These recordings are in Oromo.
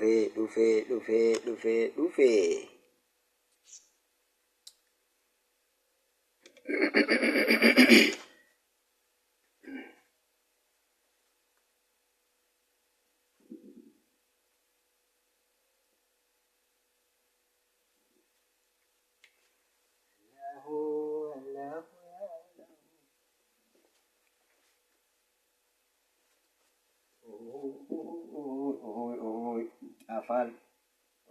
Dhufee dhufee dhufee dhufee dhufee. Allahu Allahu Afaan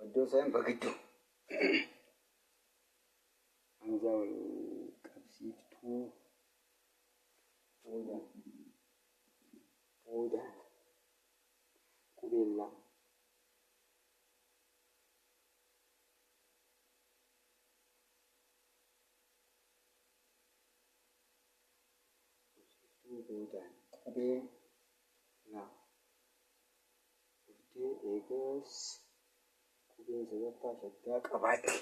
iddoo isaan bagiddu. Hamzaa wal qabsiiftuu booda booda qubeellaa. Qabsiiftuu boodaan qubee la dhuftee eegas qubeen sadaffaa shaddaa qabaatti.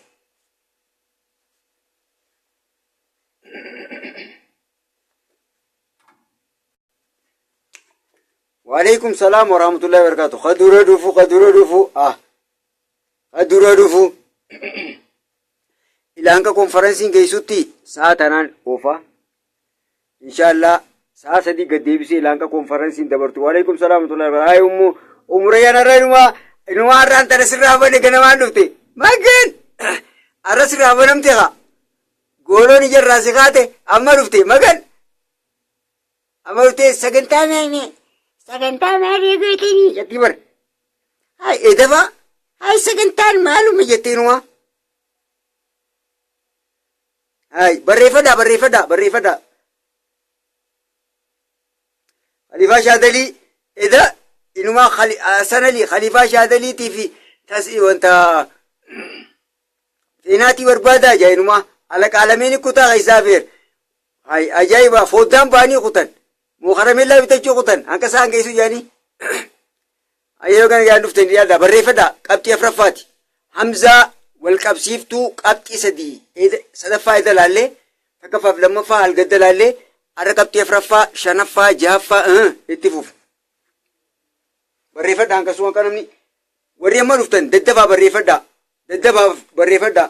Waalaikum salaam warahmatullahi wabarakatuh. Kadura dhufu kadura dhufu ah kadura dhufu. Ilaanka konferensiin geessutti sa'a tanaan oofa. Inshaallah sa'a 3 gad deebisee ilaanka konferensiin dabartu. Waalaikum salaam warahmatullahi wabarakatuh. Hayi ummu umreeyyan har'a inumaa inumaa har'aan tana sirraa bane ganamaan dhufte. Magan har'a sirraa banamte haa. Gooloon ijarraa si kaate amma dhufte magan. Amma dhuftee sagantaa maalii sagantaa maalii gootanii jettii bara. Hayi edafa hayi sagantaan maaluma jettee inumaa. Hayi barreeffadhaa barreeffadhaa barreeffadhaa. Khaliifaa Shaadalii eda inumaa Hasan Ali Khaliifaa Shaadaliitii fi tas wanta seenaatii barbaadaa jaa inumaa alaqaalameen kutaa keessaa feer. Hayi ajaa'iba foddaan ba'anii kutan. Moo karameellaa bitachuu kutan hanqa isaan geessu jedhanii. Yeroo kana yaan dhuftan yaaddaa barreeffadhaa qabxii afuraffaati. Hamzaa wal qabsiiftuu qabxii sadii sadaffaa eda laallee takkaffaaf lammaffaa halgadda laallee har'a qabxii afuraffaa shanaffaa jahaffaa itti fufu. Barreeffadhaa hanqasuu hanqa namni warri amma dhuftan daddafaa barreeffadhaa daddafaa barreeffadhaa.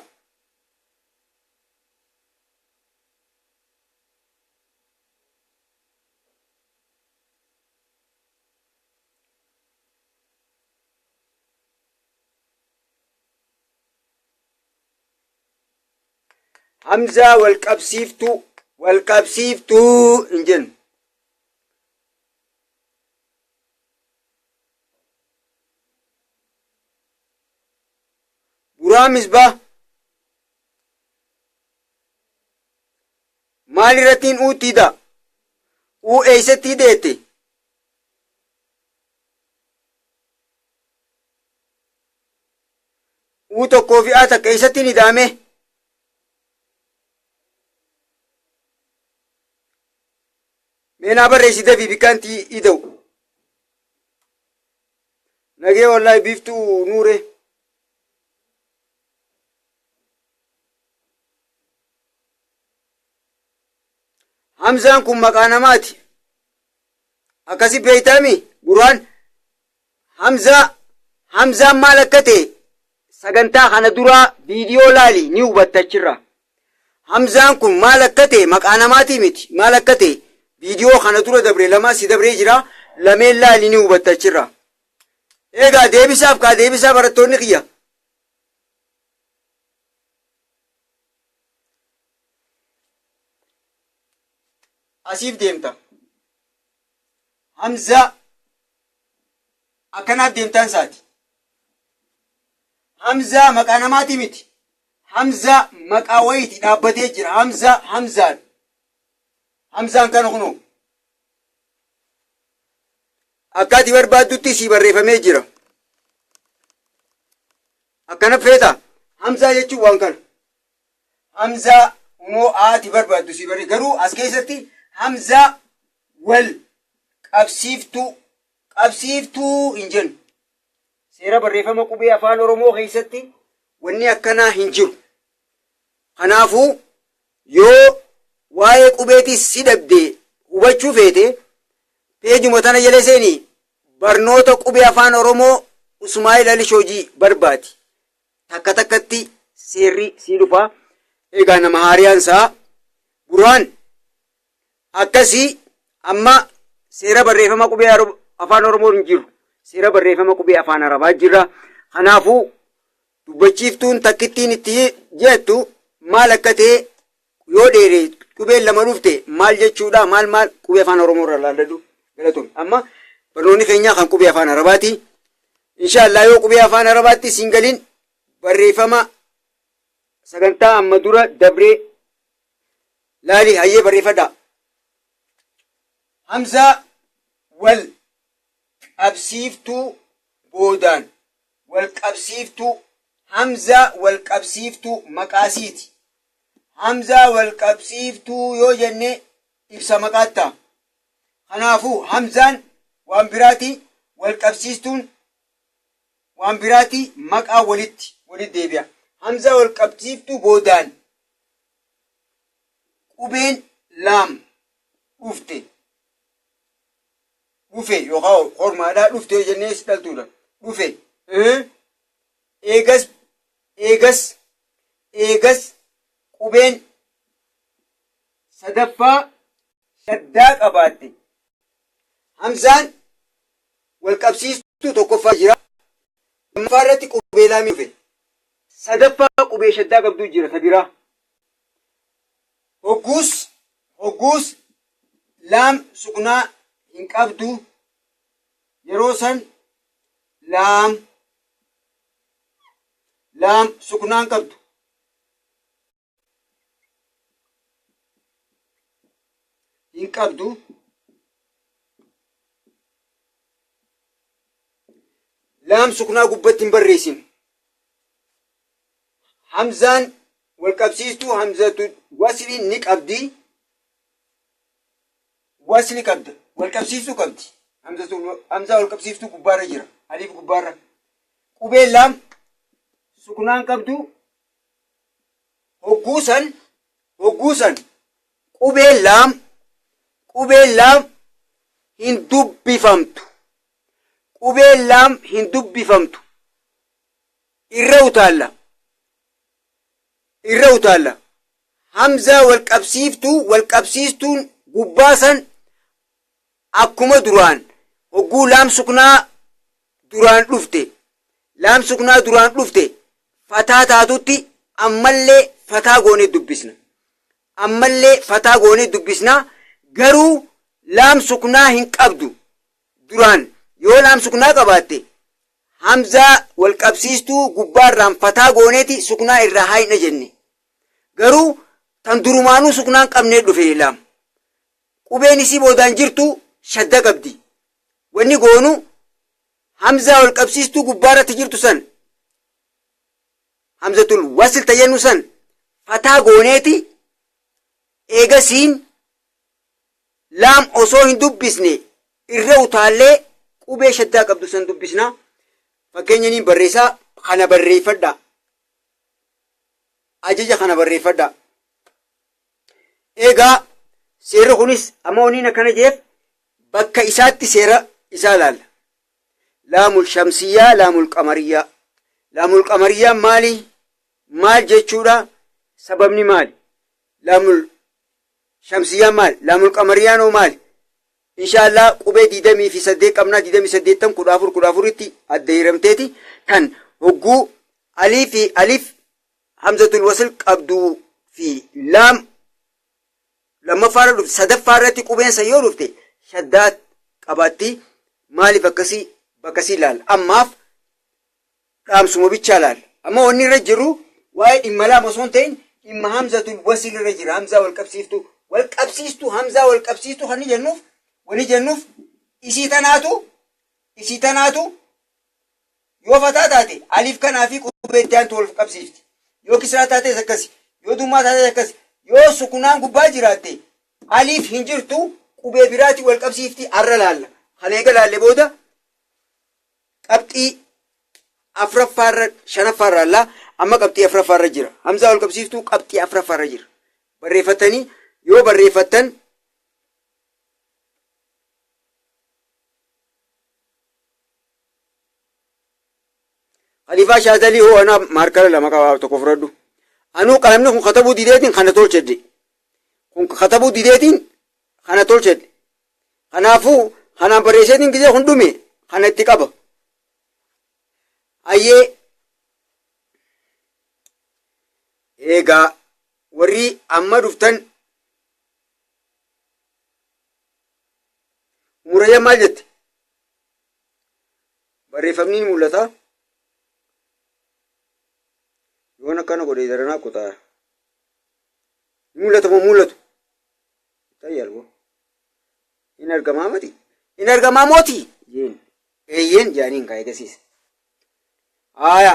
Hamzaa wal qabsiiftuu wal qabsiiftuu hin jennu. Buraa misbaa maal irrattiin uutti hida? Uu eessatti hideette? Uu tokkoo fi A takka eessatti hin hidaame? Mee naa barreessi dafii bikkaanti hida'u. Nagee wallaahi biiftuu nuuree. Hamzaan kun maqaa namaati. Akkasi beeytaami buraan Hamzaa Hamzaan maal akka ta'e sagantaa kana duraa viidiyoo laali ni hubatta achirraa. Hamzaan kun maal akka ta'e maqaa namaatii miti maal akka ta'e viidiyoo kana dura dabre lama si dabree jira lameen laali ni hubatta achirraa. Eegaa deebisaaf kaa deebisaa barattoonni kiyya. Asiif deemta. Hamzaa akkanaaf deemtaan isaati. Hamzaa maqaa namaatii miti. Hamzaa maqaa wayiiti dhaabbatee jira. Hamzaa Hamzaan. Hamzaan kana kunoo. Akka ati barbaaddutti sii barreeffamee jira. Akkana feeta. Hamzaa jechuun waan kana. Hamzaa kunoo ati barbaaddu sii barree garuu as keessatti Hamzaa wal qabsiiftuu qabsiiftuu hin jennu. Seera barreeffama qubee afaan Oromoo keessatti wanni akkanaa hin jiru. Kanaafuu yoo waa'ee qubeetis si dhabde hubachuu feete peejuma tana jala seeni barnoota qubee afaan Oromoo Usmaa'il Ali Shoojii barbaadi. Takka takkatti seerri sii dhufa. Egaa nama haariyaan isaa Burhaan akkasii amma seera barreeffama qubee afaan Oromoo hin jiru. Seera barreeffama qubee afaan Arabaa jira. Kanaafuu dubbachiiftuun takkittiin itti jettu maal akka ta'e yoo dheere qubeen lama dhufte maal jechuudha maal maal qubee afaan Oromoo irraa laalladhu galatoom. Amma barnoonni keenyaa kan qubee afaan Arabaati. Inshaallah yoo qubee afaan Arabaatti siin galin barreeffama sagantaa amma dura dabree laali hayyee barreeffadha. Hamzaa wal qabsiiftuu boodaan wal qabsiiftuu hamzaa wal qabsiiftuu maqaasiiti. Hamzaa wal qabsiiftuu yoo jenne ibsa maqaatti ta'a. Kanaafuu hamzaan waan biraati wal qabsiistuun waan biraati maqaa walitti walitti deebi'a. Hamzaa wal qabsiiftuu boodaan qubeen laam dhufte dhufe yookaan hormaadhaa dhufte yoo jennee si dhaltuudha. Dhufe. Eegas eegas eegas qubeen sadaffaa shaddaa qabaatte. Hamzaan wal qabsiistuu tokkoffaa jira. Lammaffaa irratti qubee laamii dhufe. Sadaffaa qubee shaddaa qabduu jira ta biraa. Hogguus hogguus laam suknaa hin qabdu yeroo san laam laam suknaa hin qabdu. Hin qabdu. Laam suknaa gubbatti hin barreessinu. Hamzaan wal qabsiistuu hamzatu wasli ni qabdi. Wasli qabda. Wal qabsiistuu qabdi. Hamzaa wal qabsiiftuu gubbaarra jira. Aliif gubbaarra. Qubeen laam suknaan qabdu hogguu san hogguu san qubeen laam qubeen laam hin dubbifamtu. Qubeen laam hin dubbifamtu. Irra utaalla. Irra utaalla. Hamzaa wal qabsiiftuu wal qabsiistuun gubbaa san akkuma duraan hogguu laam suknaa duraan dhufte laam suknaa duraan dhufte fataa taatutti ammallee fataa goonee dubbisna. Ammallee fataa goonee dubbisna garuu laam suknaa hin qabdu duraan yoo laam suknaa qabaatte hamzaa wal qabsiistuu gubbaarraan fataa gooneeti suknaa irraa haayna jenne. Garuu tan durumaanuu suknaa hin qabnee dhufe laam. Qubeen isii boodaan jirtu shadda qabdi. Wanni goonu hamzaa wal qabsiistuu gubbaarratti jirtu san hamzatul wasl ta jennu san fataa gooneeti eegasiin laam osoo hin dubbisne irra utaallee qubee shaddaa qabdu san dubbisna. Fakkeenya niin barreessaa kana barreeffadha. Ajaja kana barreeffadha. Egaa seerri kunis amma waniin akkana jeef bakka isaatti seera isaa ilaalla. Laamul shamsiyyaa, laamul qamariyyaa. Laamul qamariyyaa maali? Maal jechuudha? Sababni maali? Laamul shamsiyyaa maali? Laamul qamariyyaan hoo maali? Inshaallah qubee 28 qabnaa 28 14 14tti adda hiramteeti kan hogguu alii fi alif hamzatul wasl qabduu fi laam lammaffaarra dhufte sadaffaarratti qubeen san yoo dhufte shaddaa qabaatti maaliif akkasii bakkasii ilaalla ammaaf dhaamsuma bichaa ilaalla amma wanni irra jiru waa'ee dhimma laam osoo hin ta'in dhimma hamzatul wasl irra jira hamzaa wal qabsiiftuu wal qabsiistuu hamzaa wal qabsiistuu kan jennuuf wani jennuuf isii tanaatu isii tanaatu yoo fataa taate aliif kanaa fi qubee itti aantu wal qabsiifti. Yoo kisraa taates akkasi. Yoo dummaa taates akkasi. Yoo sukunaan gubbaa jiraatte aliif hin jirtu qubee biraati wal qabsiifti arra laalla. Kana eega laalle booda qabxii afraffaarra shanaffaarra laalla amma qabxii afraffaarra jira. Hamzaa wal qabsiiftuu qabxii afraffaarra jira. Barreeffattanii yoo barreeffattan Khaliifaa Shaazalii hoo anaa maarkara lama qaba tokko fudhadhu. Anuu qalamni kun katabuu dideetiin kana tolchedhe. Kun katabuu dideetiin kana tolchedhe. Kanaafuu kanaan barreesseetiin gizee kun dhume kana itti qaba. Ayyee eegaa warri amma dhuftan Murayyaa maal jette? Barreeffamni ni mul'ata. Yoon akkana godhe daranaa kutaa. Ni mul'ata moo mul'atu? Tayyal boo. In argamaa mati? In argamaa mooti? Jeen. Eeyyeen jaaniin kaa eegasiis. Haaya.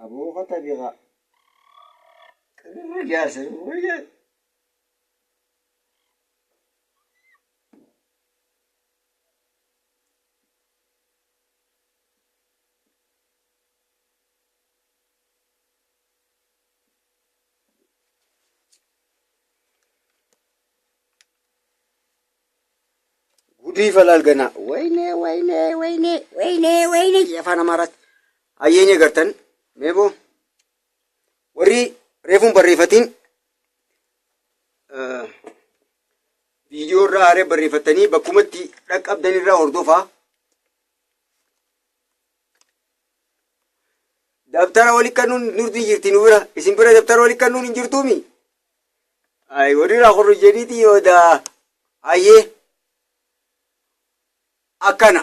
Aboo katabi kaa. Qirri jaarsa. Gudii falaal ganaa. Wayne wayne wayne wayne wayne jedhe afaan Amaaraatti. Ayyeenya gartan meeboo warri reefuun barreeffatiin viidiyoo irraa haaree barreeffattanii bakkumatti dhaqqabdan irraa hordofaa. Dabtara wali kennuun nurti jirti nu bira. Isin bira dabtara wali kennuun hin jirtuumi. Ay warri irraa korru jedhiiti yooda. Ayyee. Akkana.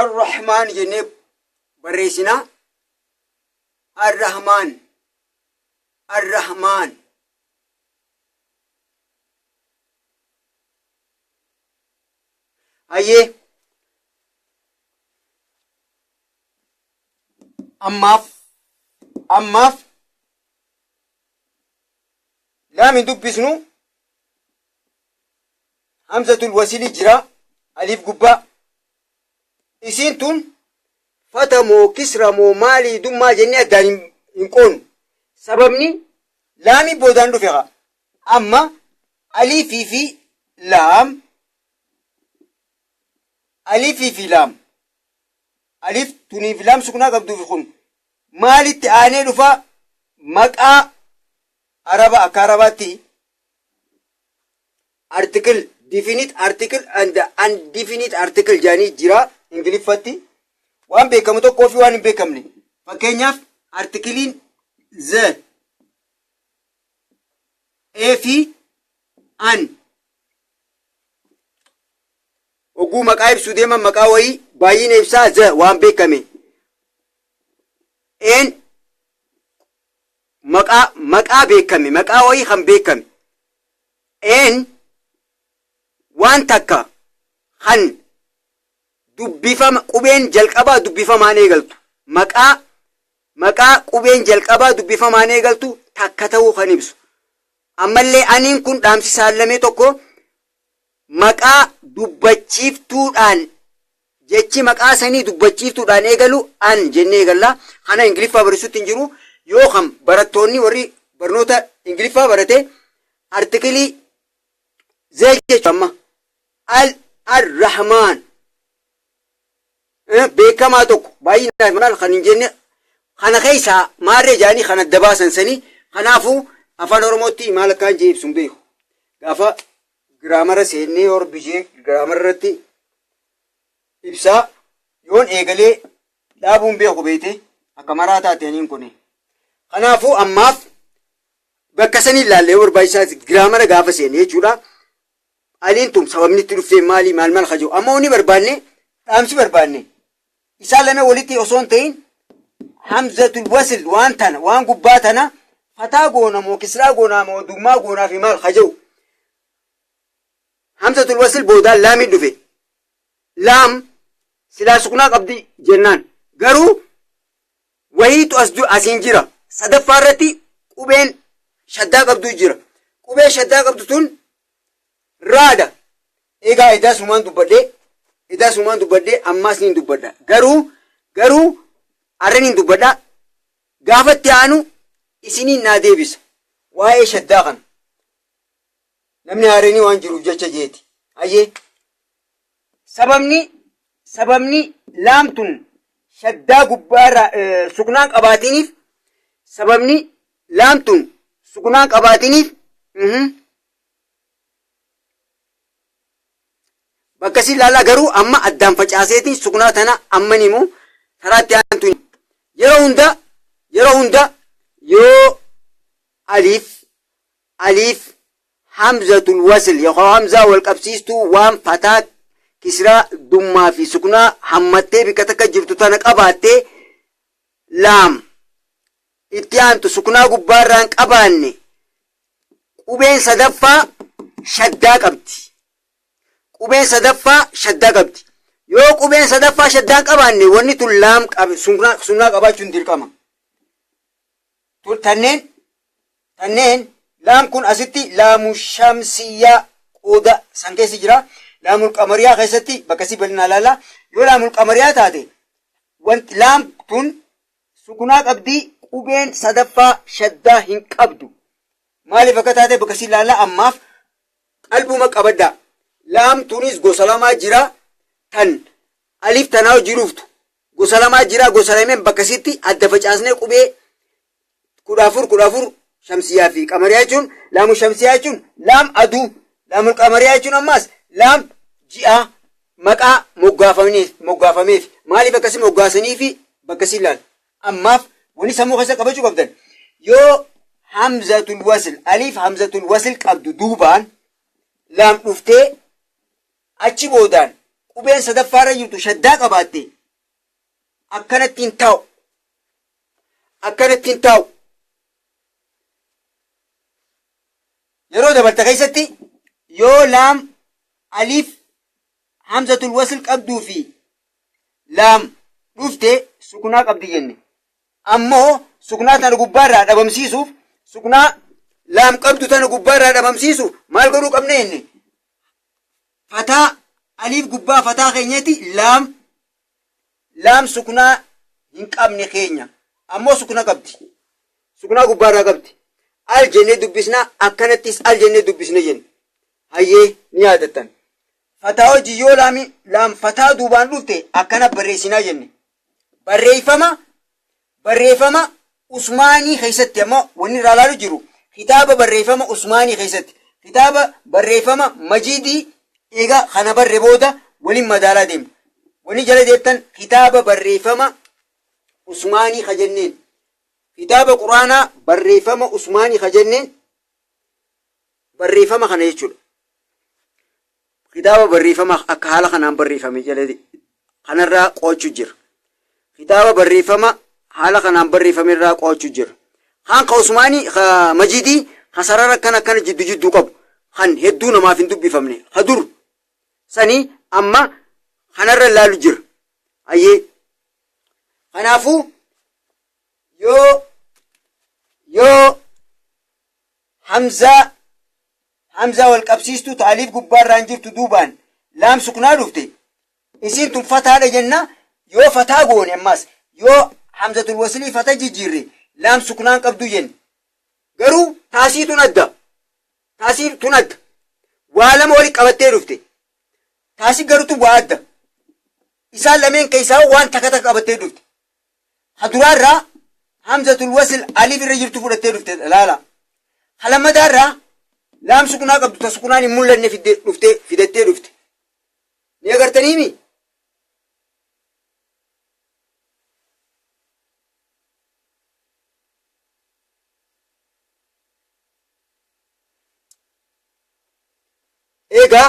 Ar-Rahmaan jennee barreessinaa. Ar-Rahmaan. Ar-Rahmaan. Ayyee. Ammaaf ammaaf laam hin dubbisnu hamzatul wasili jira aliif gubbaa isiin tun fata moo kisra moo maalii dummaa jennee addaan hin qoonu sababni laamii boodaan dhufe haa amma aliifii fi laam aliifii fi laam Alif tuniif laam suknaa qabduufi kun maalitti aanee dhufa maqaa araba akka arabaatti article definite article and undefinite article jedhanii jira ingiliffatti waan beekamu tokkoo fi waan hin beekamne fakkeenyaaf artikiliin the a fi an Oguu maqaa ibsuu deeman maqaa wayii baay'ina ibsaa the waan beekame. Een maqaa maqaa beekame maqaa wayii kan beekame. Een waan takka kan dubbifama qubeen jalqabaa dubbifamaan eegaltu. Maqaa maqaa qubeen jalqabaa dubbifamaan eegaltu takka ta'uu kan ibsu. Ammallee aniin kun dhaamsi saallamee tokko maqaa dubbachiiftuudhaan jechi maqaa sanii dubbachiiftuudhaan eegalu an jennee eegalla. Kana Ingiliffaa barsiisutti hin jiru. Yoo kan barattoonni warri barnoota Ingiliffaa barate artikilii zee jechuudha amma al ar-rahmaan beekamaa tokko baay'inaan maal kan hin jenne kana keessaa maarree jaanii kan adda baasan sanii kanaafuu afaan Oromootti maal akkaan jee ibsu hin beeku. Gaafa giraamara seennee horbishee giraamara irratti ibsaa yoon eegalee dhaabuun beeku beekte akka maraa taate aniin kuni. Kanaafuu ammaaf bakka sanii ilaalle yoo barbaachisaa giraamara gaafa seenne jechuudha. Aliin tun sababni itti dhuftee maali maal maal kajoo amma wanni barbaanne dhaamsi barbaanne isaan lame walitti osoo hin ta'in Hamzatul wasl waan tana waan gubbaa tana fataa goona moo kisraa goonaa moo dummaa goonaa fi maal haja'u. Hamzatul wasl boodaan laamiin dhufe. Laam silaa sukunaa qabdi jennaan. Garuu wahiitu as asiin jira. Sadaffaa irratti qubeen shaddaa qabdu jira. Qubeen shaddaa qabdu tun raada. Egaa edaa sumaan dubbadhee edaa sumaan dubbadhee ammaas niin dubbadha. Garuu arra niin dubbadha. Gaafa itti aanu isiniin naa deebisa. Waa'ee shaddaa kana. Namni haareenii waan jiruuf jecha jeeti. Hayyee. Sababni laam tun shaddaa gubbaarraa suknaan qabaatiniif, sababni laam tun suknaan qabaatiniif, bakka isin ilaalaa garuu amma addaan facaaseetiin suknaa tana amma ni himu taraatti aantu. Yeroo hunda yoo aliif hamzatul wasl yookaan hamzaa wal qabsiistuu waan fataa, kisraa, dummaa fi suknaa hammattee bikka takka jirtu tana qabaattee, laam itti aantu suknaa gubbaarraan qabaanne, qubeen sadaffaa shaddaa qabdi. Qubeen sadaffaa shaddaa qabdi. Yoo qubeen sadaffaa shaddaan qabaanne, wanni tun laam qabe suknaa qabaachuun dirqama. Tanneen laam kun asitti laamu shamsiyyaa qooda san keessa jira. Laamul qamariyaa keessatti bakka si bal'inaa ilaala. Yoo laamul qamariyaa taate, wanti laam tun sukunaa qabdii, qubeen sadaffaa shaddaa hin qabdu. Maaliif akka taate bakka si ilaala, ammaaf qalbuma qabaddaa. Laam tunis gosa lamaa jira, tan aliif tanaa hojii dhuftu. Gosa lamaa jira, gosa lameen bakka sitti adda facaasnee qubee 14 14, shamsiyaa fi qamariyaa jechuun, laamu shamsiyaa jechuun laam aduu, laamul qamariyaa jechuun ammaas laam ji'a maqaa moggaafameef. Maaliif akkasi moggaasanii fi bakka si ilaala. Ammaaf wanni sammuu keessa qabachuu qabdan, yoo hamzatul wasl aliif hamzatul wasl qabdu duubaan laam dhuftee, achi boodaan qubeen sadaffaarra jirtu shaddaa qabaatte, akkanatti hin taa'u. Akkanatti hin taa'u. Yeroo dabarte keessatti yoo laam aliif hamzatul wasl qabduu fi laam dhufte sukunaa qabdi jenne. Ammoo suknaa tana gubbaarraa dhabamsiisuuf, suknaa laam qabdu tana gubbaarraa dhabamsiisuuf maal godhuu qabne jenne? Fataa aliif gubbaa fataa keenyatti laam suknaa hin qabne keenya. Ammoo sukna qabdi. Suknaa gubbaarraa qabdi. Al jennee dubbisnaa, akkanattis al jennee dubbisne jenne. Hayyee, ni yaadattan. Fataa hojii yoo laami laam fataa duubaan dhufte akkana barreessinaa jenne. Barreeffama Usmaanii keessatti ammoo wanni irraa ilaalu jiru kitaaba barreeffama Usmaanii keessatti, kitaaba barreeffama Majiidii egaa kana barre booda waliin madaalaa deemna. Wanni jala deettan kitaaba barreeffama Usmaanii ka jenneen, kitaaba Quraanaa barreeffama Usmaanii ka jenneen barreeffama kana jechuudha. Kitaaba barreeffama akka haala kanaan barreeffame jala kanarraa qo'achuu jira. Kitaaba barreeffama haala kanaan barreeffame irraa qo'achuu jira. Kaan ka Usmaanii ka Majiidii ka sarara akkana akkana jiddu jidduu qabu kan hedduu namaaf hin dubbifamne ka dur sanii amma kanarra ilaalu jira. Ayyee. Kanaafuu yoo hamzaa wal qabsiistuu ta'aliif gubbaarraan jirtu duubaan laam suknaa dhufte, isiin tun fataadha jenna. Yoo fataa goone, ammas yoo hamzatul waslii fata jijjiirre, laam suknaan qabdu jenna. Garuu taasii tun adda, taasii tun adda, waa lama wali qabattee dhufte. Taasii garuu tun waa adda, isaan lameen keessaa waan takka takka qabattee dhufte. Ha duraarraa hamzatul wasl aliif irra jirtu fudhattee dhufte, laala. Ha lammataarraa laam suknaa qabdu ta suknaan hin mul'anne fidde dhufte, fidattee dhufte. Ni agartaniimi? Egaa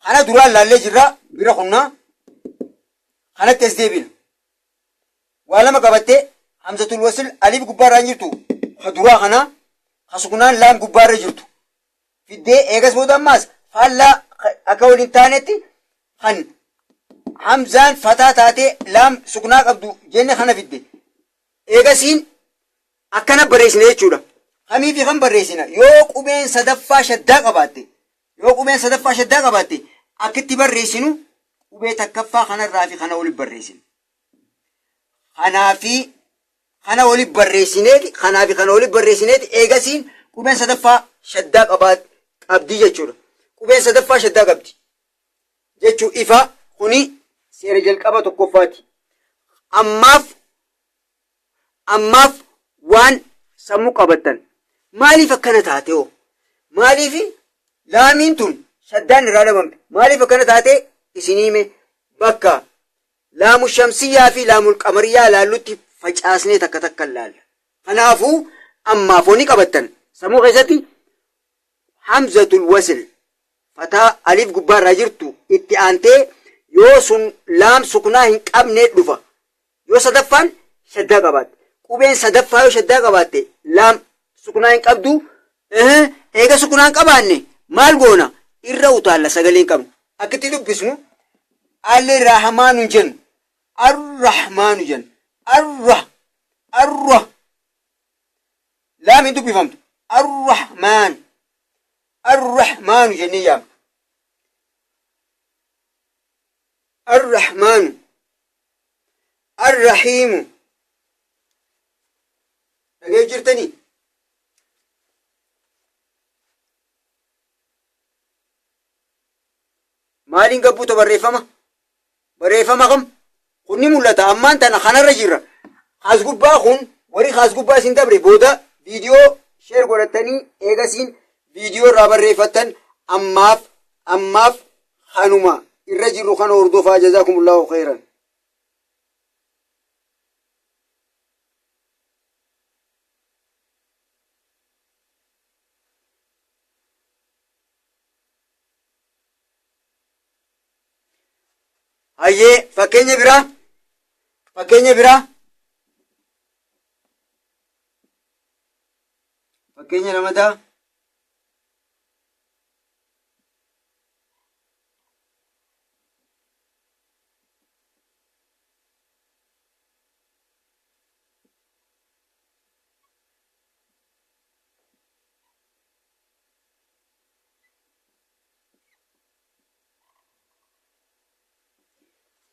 kana duraan laallee jirra, bira kunnaa kanatti as deebina. Waa lama qabattee hamzatul wasl alif gubbaarraa hin jirtu ka duraa kana ka sukunaan laam gubbaarra jirtu fiddee eegas booda ammaas faallaa akka waliin taanetti kan hamzaan fataa taatee laam sukunaa qabdu jenne kana fidde. Eegasiin akkana barreessina jechuudha. Kamii fi kan barreessina yoo qubeen sadaffaa shaddaa qabaatte, yoo qubeen sadaffaa shaddaa qabaatte akkitti barreessinu qubee takkaffaa kanarraa fi kana walitti barreessina. Kanaa fi kana walitti barreessineeti, kanaa fi kana walitti barreessineeti eegasiin qubeen sadaffaa shaddaa qabdi jechuudha. Qubeen sadaffaa shaddaa qabdi jechuu ifa. Kuni seera jalqaba tokkoffaati. Ammaaf waan sammuu qabattan. Maaliif akkana taate hoo? Maaliif laamiin tun shaddaan irraa dhabamte? Maaliif akkana taate isinii hime? Bakka laamu shamsiyyaa fi laamul qamariyyaa laallutti facaasnee takka takka laalla. Kanaafuu ammaaf wani qabattan sammuu keessatti hamzatul wasl fataa alif gubbaarraa jirtu itti aantee yoo sun laam suknaa hin qabne dhufa. Yoo sadaffaan shaddaa qabaatte. Qubeen sadaffaa yoo shaddaa qabaatte laam suknaa hin qabdu. Eega suknaa hin qabaanne maal goona? Irra utaalla sagalee hin qabnu. Akkitti dubbisnu al-rahmaanu hin jennu. Ar-rahmaanu jenna. Arrah. Arrah. Laam hin dubbifamtu. Ar-rahmaan. Ar-rahmaanu jennee yaamna. Ar-rahmaanu. Ar-rahiimu. Dhagee jirtanii? Maaliin gabbuuta barreeffama? Barreeffama kam? Kun ni mul'ata. Ammaan tana kanarra jirra. Kaas gubbaa kun warri kaas gubbaa isin dabre booda viidiyoo sheer godhattanii eegasiin viidiyoo irraa barreeffattan. Ammaaf kanuma irra jirru kana hordofaa. Jazaakumullahu khairan. Hayyee, fakkeenya biraa, fakkeenya biraa, fakkeenya lamataa.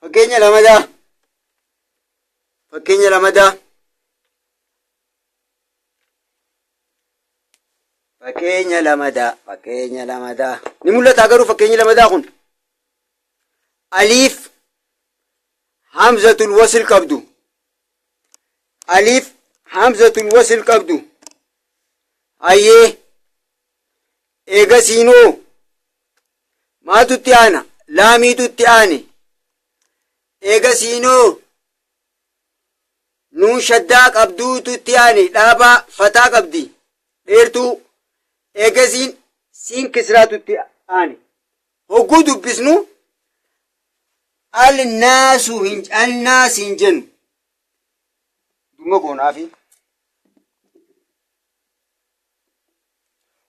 Fakkeenya lamadaa. Fakkeenya lamadaa. Fakkeenya lamadaa. Fakkeenya lamadaa. Ni mul'ata garuu fakkeenyi lamadaa kun. Aliif hamzatul wasl qabdu. Aliif hamzatul wasl qabdu. Hayyee, eegasiinoo maaltu itti aana? Laamiitu itti aane. Eegasiinoo nuun shaddaa qabduutu itti aane, dhaabaa fataa qabdi dheertuu. Eegasiin siin kisraatu itti aane. Hogguu dubbisnu al-naasu hin al-naas hin jennu. Dhumma goonaafi.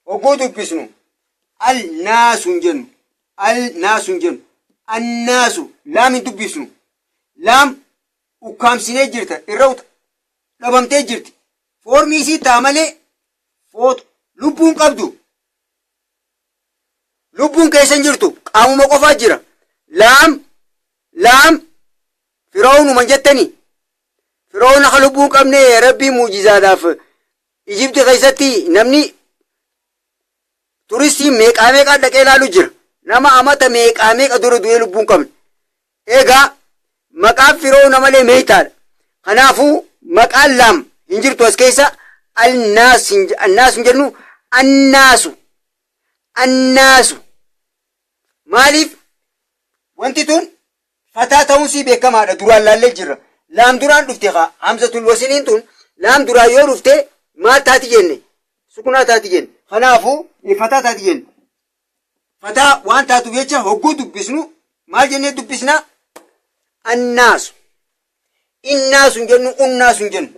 Hogguu dubbisnu al-naasu hin jennu. Al-naasu hin jennu. Annaasu laam hin dubbisnu. Laam ukkaamsinee jirta, irra dhabamtee jirti. Foormii isii ta'a malee footo lubbuun qabdu. Lubbuun keessa hin jirtu, qaamuma qofaa jira. Laam laam Fir'aawnuma jettani. Fir'aawna ka lubbuun qabne Rabbii muujizaadhaaf Ijipti keessatti namni turistii meeqaa meeqaa dhaqee ilaalu jira. Nama amata meeqaa meeqa dura du'ee lubbuun qabne. Egaa maqaan Fir'aawna malee meeytaadha. Kanaafuu maqaan laam hin jirtu as keessa. Alnaas hin jennu, annaasu. Annaasu. Maaliif? Wanti tun fataa ta'uun sii beekamaadha, duraan laallee jirra. Laam duraan dhufte haa hamzatul wasiliin tun laam duraan yoo dhufte maal taati jenne? Sukunaa taati jenne. Kanaafuu fataa taati jenne. Fataa waan taatuuf jecha hogguu dubbisnu maal jennee dubbisna? Annaasu. Innaa sun jennu, unnaa sun jennu.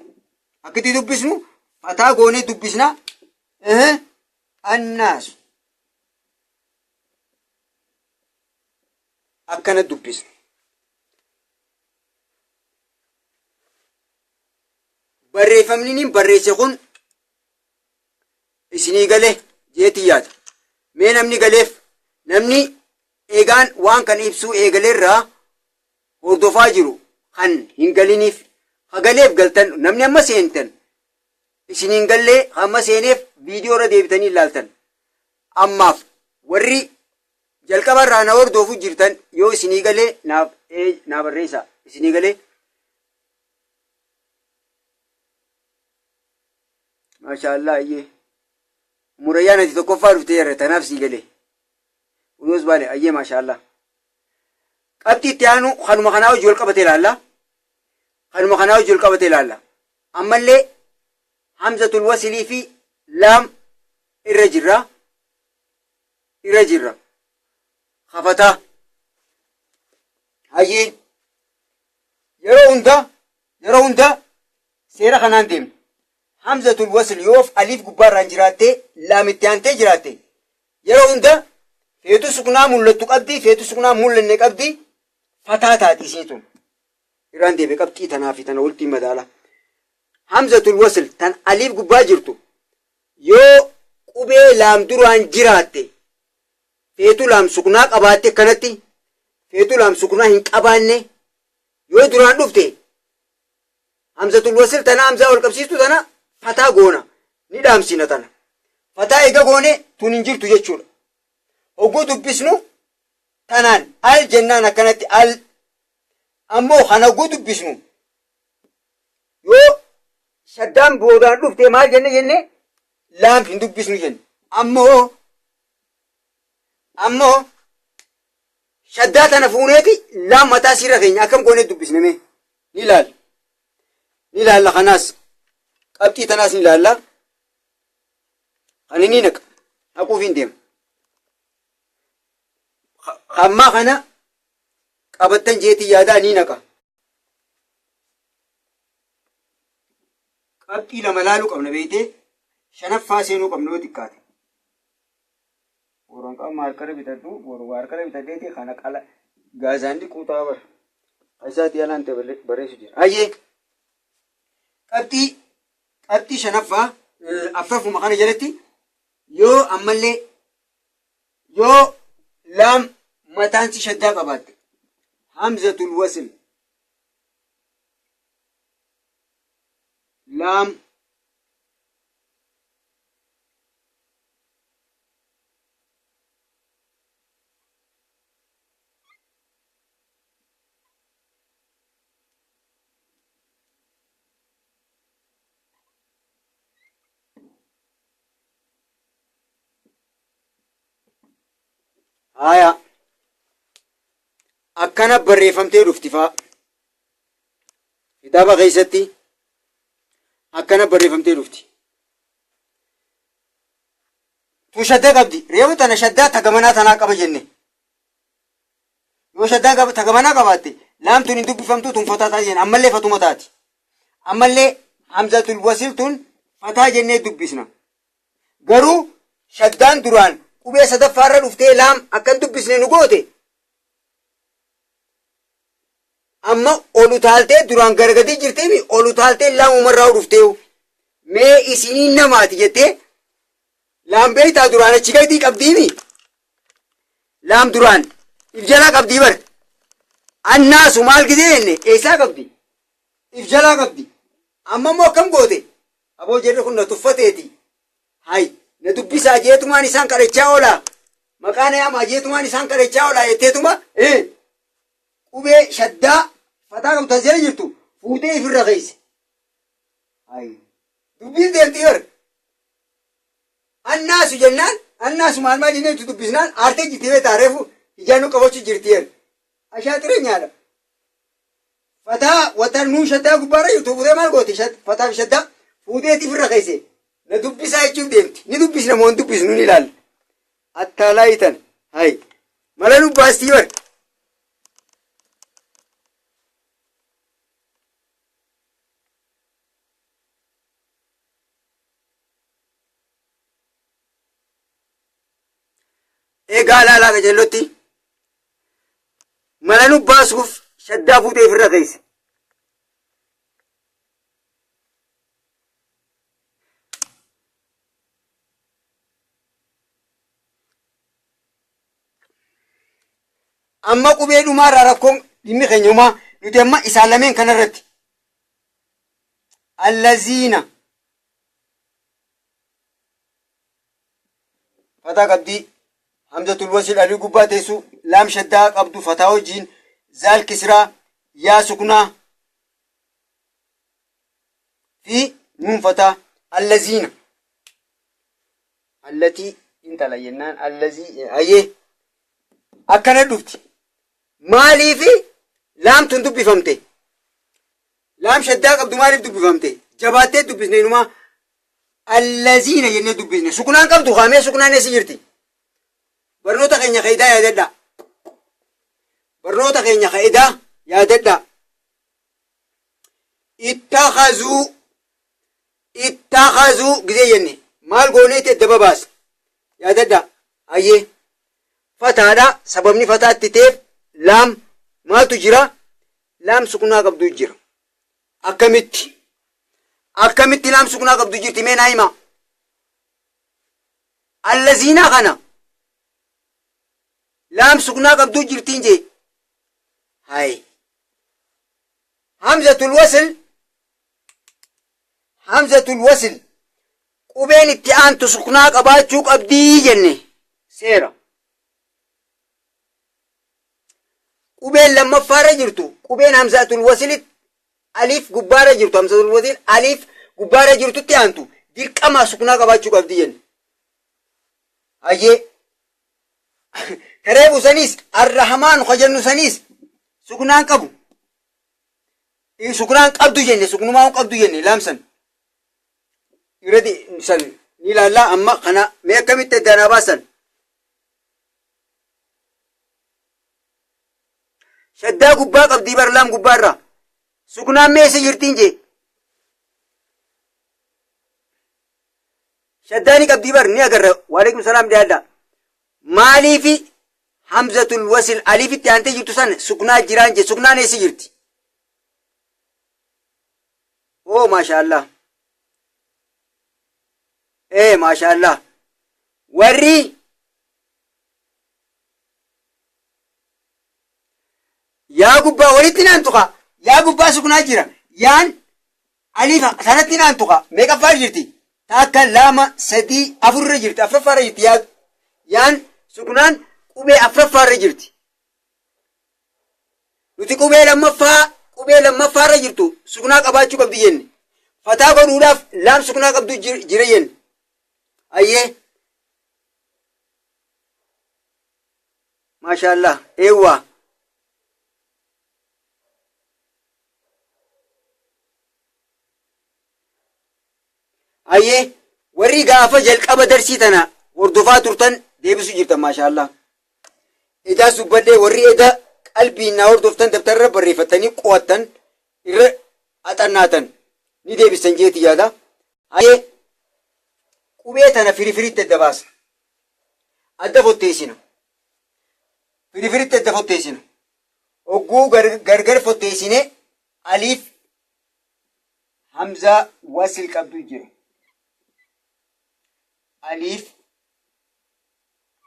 Akkitti dubbisnu fataa goonee dubbisna. Annaasu. Akkana dubbisna. Barreeffamni niin barreesse kun isinii gale jeetii yaada. Mee namni galeef, namni eegaan waan kana ibsuu eegaleerraa hordofaa jiru kan hin galiniif, ha galeef galtan, namni amma seentan isiniin gallee amma seeneef viidiyoo irra deebitanii ilaaltan. Ammaaf warri jalqaba irraa na hordofu jirtan yoo isinii galee naaf naa barreessaa, isinii galee. Maashaallah, ayyee. Murayyaan ati tokkoffaa dhuftee jirra, tanaaf sii galee. Unoos baale, ayyee, maashaallah. Qabxii itti aanu kanuma kanaa hojii wal qabate ilaalla. Kanuma kanaa hojii wal qabate ilaalla. Ammallee hamzatul wasilii fi laam irra jirra. Irra jirra. Hafataa. Hayyee. Yeroo hunda seera kanaan deemna. Hamzatul wasl yoof aliif gubbaarraan jiraattee laamitti aantee jiraatte, yeroo hunda feetu suknaa mul'attu qabdi, feetu suknaa mul'anne qabdi, fataa taati isiin tun. Irraan deebi'e, qabxii tanaa fi tana walitti madaala. Hamzatul wasl tan aliif gubbaa jirtu yoo qubee laam duraan jiraatte, feetu laam suknaa qabaatte kanatti, feetu laam suknaa hin qabaanne, yoo duraan dhufte hamzatul wasl tana hamzaa wal qabsiistu tana fataa goona, ni dhaamsina tana. Fataa eega goone tun hin jirtu jechuudha. Hogguu dubbisnu tanaan al jennaan akkanatti al. Ammoo kana hogguu dubbisnu yoo shaddaan boodaan dhufte maal jenne? Laam hin dubbisnu jenne. Ammoo shaddaa tana fuuneeti laam mataa siirra keenya akkam goonee dubbisne? Mee ni ilaalla. Ni ilaalla kanaas, qabxii tanaas ni ilaalla. Kan inni naqa haquuf hin deemu. Ammaa kana qabattan jeetii yaadaa, ni naqa. Qabxii lama laaluu qabna beektee, shanaffaa seenuu qabna yoo xiqqaate. Boron qaba maarkara bitadhu, boru maarkara bitadheeti kana qala gaazaan dhiquu ta'a bara. Isaatii alaan ta'e barreessu jira. Ayyee, qabxii shanaffaa afraffuma kana jalatti yoo ammallee yoo laam mataan si shaddaa qabaatte, hamzatul wasl laam haya akkana barreeffamtee dhufti faa kitaaba keessatti, akkana barreeffamtee dhufti. Tun shaddaa qabdi. Reefu tana shaddaa tagamanaa tanaa qaba jenne. Yoo shaddaa tagamanaa qabaatte laam tun hin dubbifamtu, tun fataa taati jenne. Ammallee fatuma taati. Ammallee hamzatul wasil tun fataa jennee dubbisna. Garuu shaddaan duraan qubee sadaffaarra dhuftee laam akkan dubbisne nu goote. Amma ol utaaltee duraan garagadii jirtiimi, ol utaaltee laamumarraa dhufteeyu. Mee isiniin namaati jettee laam beektaa duraan achi gadii qabdiimi. Laam duraan if jalaa qabdii bar. Annaasu maal gisee jenne, eessaa qabdi? If jalaa qabdi. Amma immoo akkam goote? Aboo, jarri kun na tuffateeti. Hay, na dubbisaa jeetumaan isaan kadhachaa oolaa. Maqaa na yaamaa jeetumaan isaan kadhachaa oolaa jetteetuma qubee shaddaa fataa qabdu as jala jirtu fuutee ifirra keesse. Hay, dubbiin deemti bar. Annaasu jennaan, annaasu maal maal jennee itti dubbisnaan aartee jirti beektaa, reefu ijaan nu qabachuu jirti yer. Ashaaxira nyaadha. Fataa wata nuun shaddaa gubbaarra jirtu fuutee maal goote? Fataa fi shaddaa fuutee ifirra keesse. Na dubbisaa jechuuf deemti. Ni dubbisna moo hin dubbisnu ni ilaalla. Attaalaayitan. Hay. Mala nu baastii bar. Egaa laalaa qajeellotti mala nu baasuuf shaddaa fuutee ofirra keessa. Amma qubee dhumaarraa rakkoon dhimmi keenya homaa nuti amma isaan lameen kanarratti. Allaziina fataa qabdii hamzatul wasil alii gubbaa teessu laam shaddaa qabdu fataa wajjiin zaal kisraa yaa suknaa fi nuun fataa allaziina allatii intala jennaan allazii ayyee akkana dhufti maaliifi laamtun dubbifamte laam shaddaa qabdu maaliif dubbifamte jabaattee dubbisne inumaa allaziina jennee dubbisne suknaan qabdu kaamee suknaan eessa jirti barnoota keenya kaidaa yaadadhaa barnoota keenya kaidaa yaadadhaa ittakhazuu ittakhazuu gisee jenne maal gooneeti adda babaasne yaadadhaa hayyee fataadha sababni fataatti ta'eef laam maaltu jira laam suknaa qabdu jira akkamitti akkamitti laam suknaa qabdu jirti mee naa himaa allaziinaa kana laam suknaa qabdu jirtiin jee hay hamzatul wasl hamzatul wasl qubeen itti aantu suknaa qabaachuu qabdii jenne seera qubeen lammaffaarra jirtu qubeen hamzatul waslitti aliif gubbaarra jirtu hamzatul wasl aliif gubbaarra jirtutti aantu dirqama suknaa qabaachuu qabdi jenne hayyee kareebu saniis arrahmaanu ka jennu saniis suknaan qabu suknaan qabdu jenne suknumaa qabdu jenne laamsan irratti san ni ilaallaa amma kana mee akkamitti addaanaa baasan shaddaa gubbaa qabdii bar laam gubbaa irraa suknaan mee isa jirtiin jee shaddaa ni qabdii bar ni agarra waalaikum salaam dhiyaadha maaliifi hamzatul wasil aliifitti aantee jirtu san suknaa jiraan jee suknaan eessa jirti oo maashaallah ee maashaallah warri yaa gubbaa walitti naan tuqa yaa gubbaa suknaa jira yaan aliifa sanatti naan tuqa meeqaffaa jirti takka lama sadii afurra jirti afuraffaarra jirti yaa yaan suknaan qubee afuraffaarra jirti nuti qubee lammaffaa qubee lammaffaarra jirtu suknaa qabaachuu qabdi jenne fataa godhuudhaaf laam suknaa qabdu jira jenne ayyee maashaallah eewwaa ayyee warri gaafa jalqaba darsii tana hordofaa turtan deebisuu jirtan maashaallah edaas dubbadhee warri eda qalbiin na hordoftan dabtarra barreeffattanii qo'attan irra axannaatan ni deebistan jeeti yaada. Hayyee qubee tana firifiritti adda baasna. Adda fotteessina. Firifiritti adda fotteessina. Hogguu gargar fotteessine aliif hamzaa wasil qabdu jira. Aliif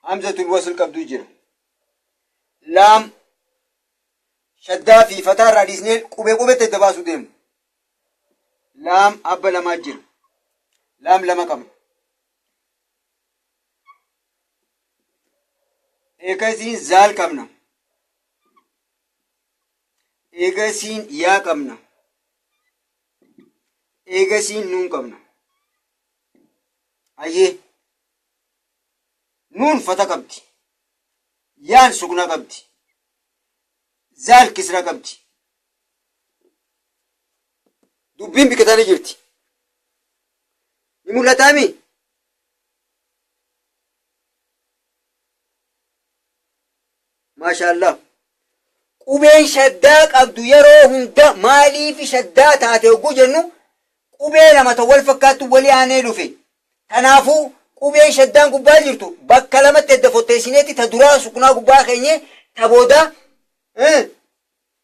hamzatul wasl qabdu jira. Laam shaddaa fi fataa irraa dhiisnee qubee qubetti adda baasuu deemna. Laam abba lamaa jira. Laam lama qabna. Eegasiin zaal qabna. Eegasiin yaa qabna. Eegasiin nuun qabna. Hayyee nuun fata qabdi. Yaan sukna qabdi. Zaal kisra qabdi. Dubbiin bikka tana jirti. Ni mul'ataami? Maashaallah. Qubeen shaddaa qabdu yeroo hunda maaliif shaddaa taate hogguu jennu qubee lama ta'u wal fakkaattu walii aanee dhufe. Kanaafuu Qubeen shaddaan gubbaa jirtu bakka lamatti adda fotteessineeti ta duraa sukunaa gubbaa keenye ta boodaa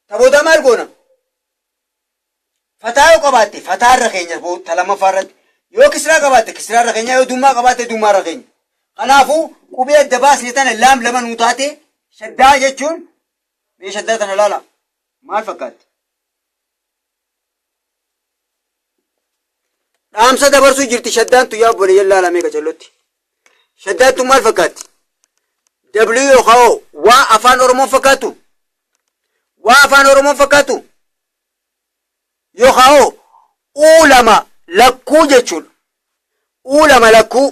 ta boodaa maal goona? Fataa yoo qabaatte fataa irra keenya ta lammaffaa irratti. Yoo kisraa qabaatte kisraa irra keenya yoo dummaa qabaatte dummaa irra keenya. Kanaafuu qubee adda baasne tana laam lama nuu taate shaddaa jechuun mee shaddaa tana laala maal fakkaatti? Dhaamsa dabarsuu jirti shaddaan tun yaa obboleeyyan laala mee qacellotti. Shaddaan tun maal fakkaatti? W yookaan O waa afaan Oromoon fakkaattu? Waa afaan Oromoon fakkaattu? Yookaan O U lama lakkuu jechuudha. U lama lakkuu.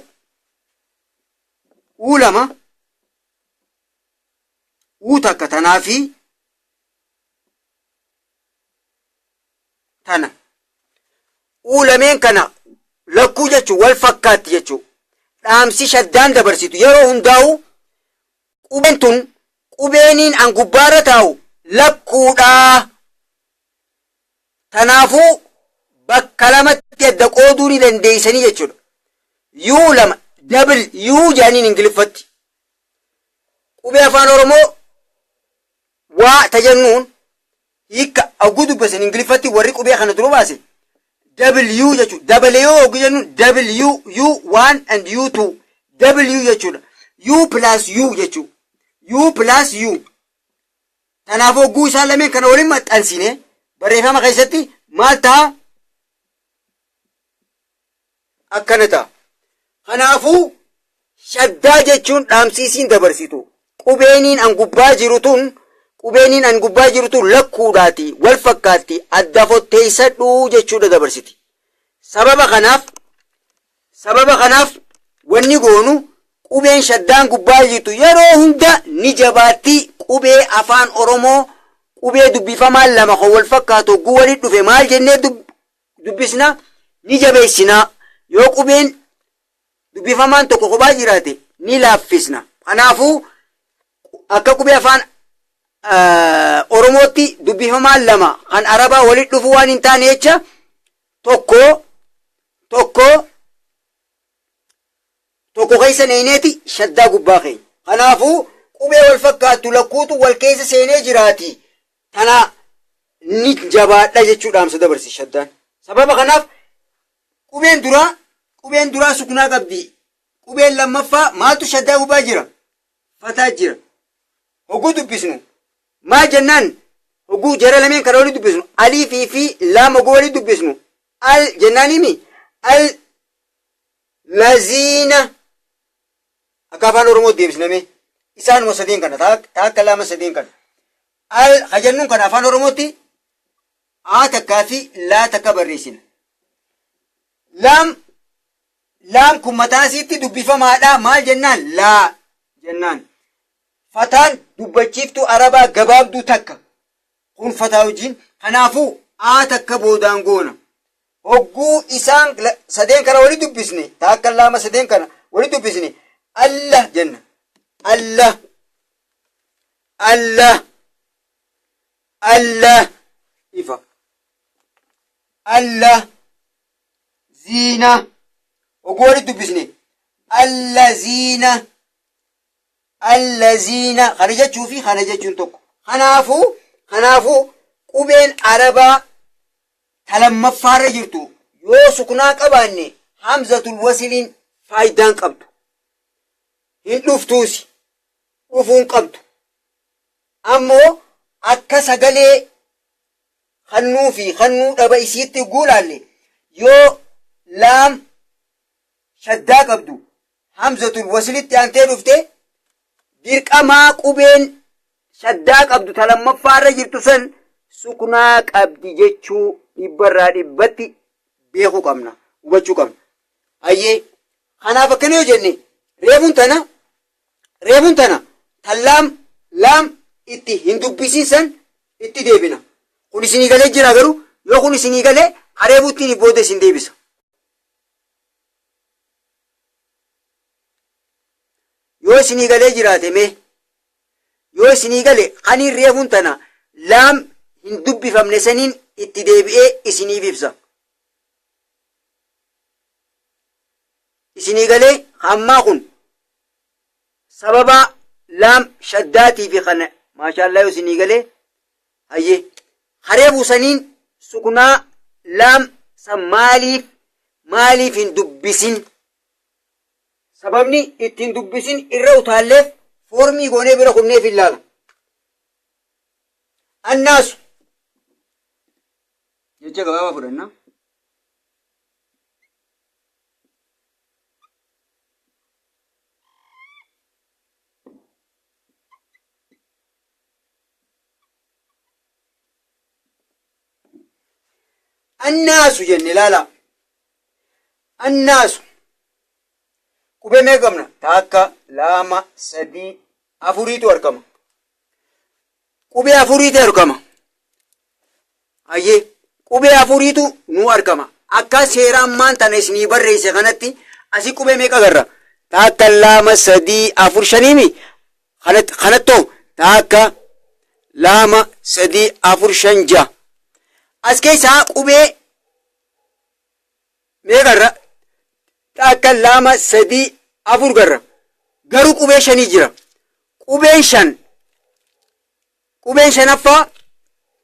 U lama U takka tanaa fi tana. U lameen kana lakkuu jechuun wal fakkaatti jechuudha. Dhaamsi shaddaan dabarsitu yeroo hundaa'u qubeen tun qubeeniin an gubbaarra taa'u lakkuudha. Tanaafuu bakka lamatti adda qooduu ni dandeessanii jechuudha. U lama double U jedhaniin Ingiliffatti. Qubee afaan Oromoo waa tajannuun hiikka hogguu dubbasan Ingiliffatti warri qubee kana dura baase W jechuudha. W hogguu jennu W U 1 and U 2 W jechuudha. U plus U jechuudha. U plus U. Kanaaf hogguu isaan lameen kana waliin maxxansine barreeffama keessatti maal ta'a? Akkana ta'a. Kanaafuu shaddaa jechuun dhaamsiisiin dabarsitu. Qubeeniin an gubbaa jiru tun qubeeniin an gubbaa jiru tun lakkuudhaati wal fakkaatti adda fotteessadhu jechuudha dabarsiti. Sababa kanaaf sababa kanaaf wanni goonu qubeen shaddaan gubbaa jirtu yeroo hunda ni jabaatti qubee afaan Oromoo qubee dubbifamaan lama kan wal fakkaatu hogguu walitti dhufe maal jennee dubbisna ni jabeessina yoo qubeen dubbifamaan tokko kophaa jiraate ni laaffisna. Kanaafuu akka qubee afaan Oromootti dubbifamaan lama kan Arabaa walitti dhufuu waan hin taane jecha tokko tokko tokko keessa neeyneeti shaddaa gubbaa keenya. Kanaafuu qubee wal fakkaattu lakkuutu wal keessa seenee jiraati. Tana ni jabaadha jechuu dhaamsa dabarsi shaddaan. Sababa kanaaf qubeen duraa suknaa qabdi. Qubeen lammaffaa maaltu shaddaa gubbaa jira? Fataa jira. Hogguu dubbisnu maal jennaan hogguu jara lameen kana walii dubbisnu aliifii fi laam hogguu walii dubbisnu al jennaan himi al laziina akka afaan Oromoo deebisname isaanuma sadeen kana taakka lama sadeen kana al hajannuun kana afaan Oromootti a takkaa fi laa takka barreessina. Laam laam kun mataa isiitti dubbifamaadha maal jennaan laa jennaan. Fataan dubbachiiftuu Arabaa gabaabduu takka kun fataa wajjin kanaafuu a takka boodaan goona. Hogguu isaan sadeen kana wali dubbisne taakka lama sadeen kana wali dubbisne Allah jenna. Allah Allah Allah ifa Allah ziina hogguu wali dubbisne allaziina allaziina kana jechuu fi kana jechuun tokko. Kanaafuu qubeen Arabaa ta lammaffaarra jirtu yoo suknaa qabaanne hamzatul wasiliin faayidaan qabdu. Hin dhuftuusi. Dhufuun qabdu. Ammoo akka sagalee kannuu fi kannuu dhaba isiitti guulaalle yoo laam shaddaa qabdu hamzatul wasilitti aantee dhufte dirqamaa qubeen shaddaa qabdu ta lammaffaarra jirtu san suknaa qabdi jechuu dhibbarraa dhibbatti beekuu qabna hubachuu qabna. Hayyee kanaaf akkana yoo jenne reefuun tana tan laam laam itti hin dubbisiin san itti deebina. Kun isinii galee jira garuu yoo kun isinii galee hareebuuttiin booda isin deebisa. Yoo isinii galee jiraate mee yoo isinii gale kaniin reefuun tana laam hin dubbifamne saniin itti deebi'ee isiniif ibsa. Isinii galee hammaa kun sababa laam shaddaatii fi kana maashaallaa yoo isinii galee hayyee haree buusaniin sukunaa laam san maaliif hin dubbisin? Sababni ittiin dubbisin irra utaalleef foormii goonee bira kunneef ilaala. Annaasu jecha gabaabaa fudhanna. Annaasu jenne ilaala. Annaasu qubee meeqa qabna? Takka, lama, sadii, afuriitu argama. Qubee afuriitu argama. Hayyee, qubee afuriitu nu argama. Akka seera ammaan tana isinii barreesse kanatti asii qubee meeqa agarra? Takka, lama, sadii, afur, shaniimi. Kanattoo takka, lama, sadii, afur, shan, ja'a. As keessaa qubee meeqa irra? Takka, lama, sadii, afur garra. Garuu qubee shanii jira. Qubeen shan, qubeen shanaffaa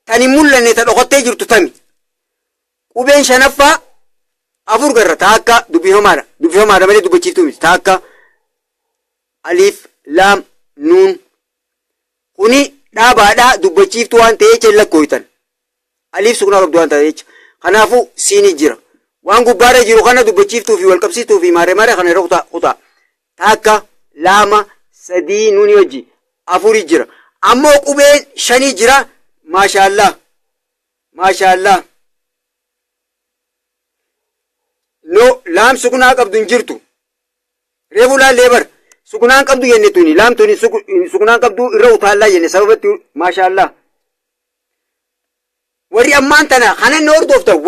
tan hin mul'anne ta dhokattee jirtu tami? Qubeen shanaffaa afur garra. Takka dubbifamaadha. Dubbifamaadha malee dubbachiiftuu miti. Takka, aliif, laam, nuun. Kuni dhaabaadha, dubbachiiftuu waan ta'ee jecha hin lakkooytan. Aliif sukunaa qabdu waan ta'e jecha. Kanaafuu siinii jira. Waan gubbaarra jiru kana dubbachiiftuu fi walqabsiistuu fi maaree maaree kana yeroo kutaa kutaa. Takka, lama, sadii, nuuni wajji afurii jira. Ammoo qubeen shanii jira. Maashaallah. Maashaallah. No, laam sukunaa qabdu hin jirtu. Reefuu laallee bar. Sukunaan qabdu jenne tuni. Laam tuni sukunaan qabdu irra utaallaa jenne sababatti maashaallah. Warri ammaan tana kana inni hordoftan,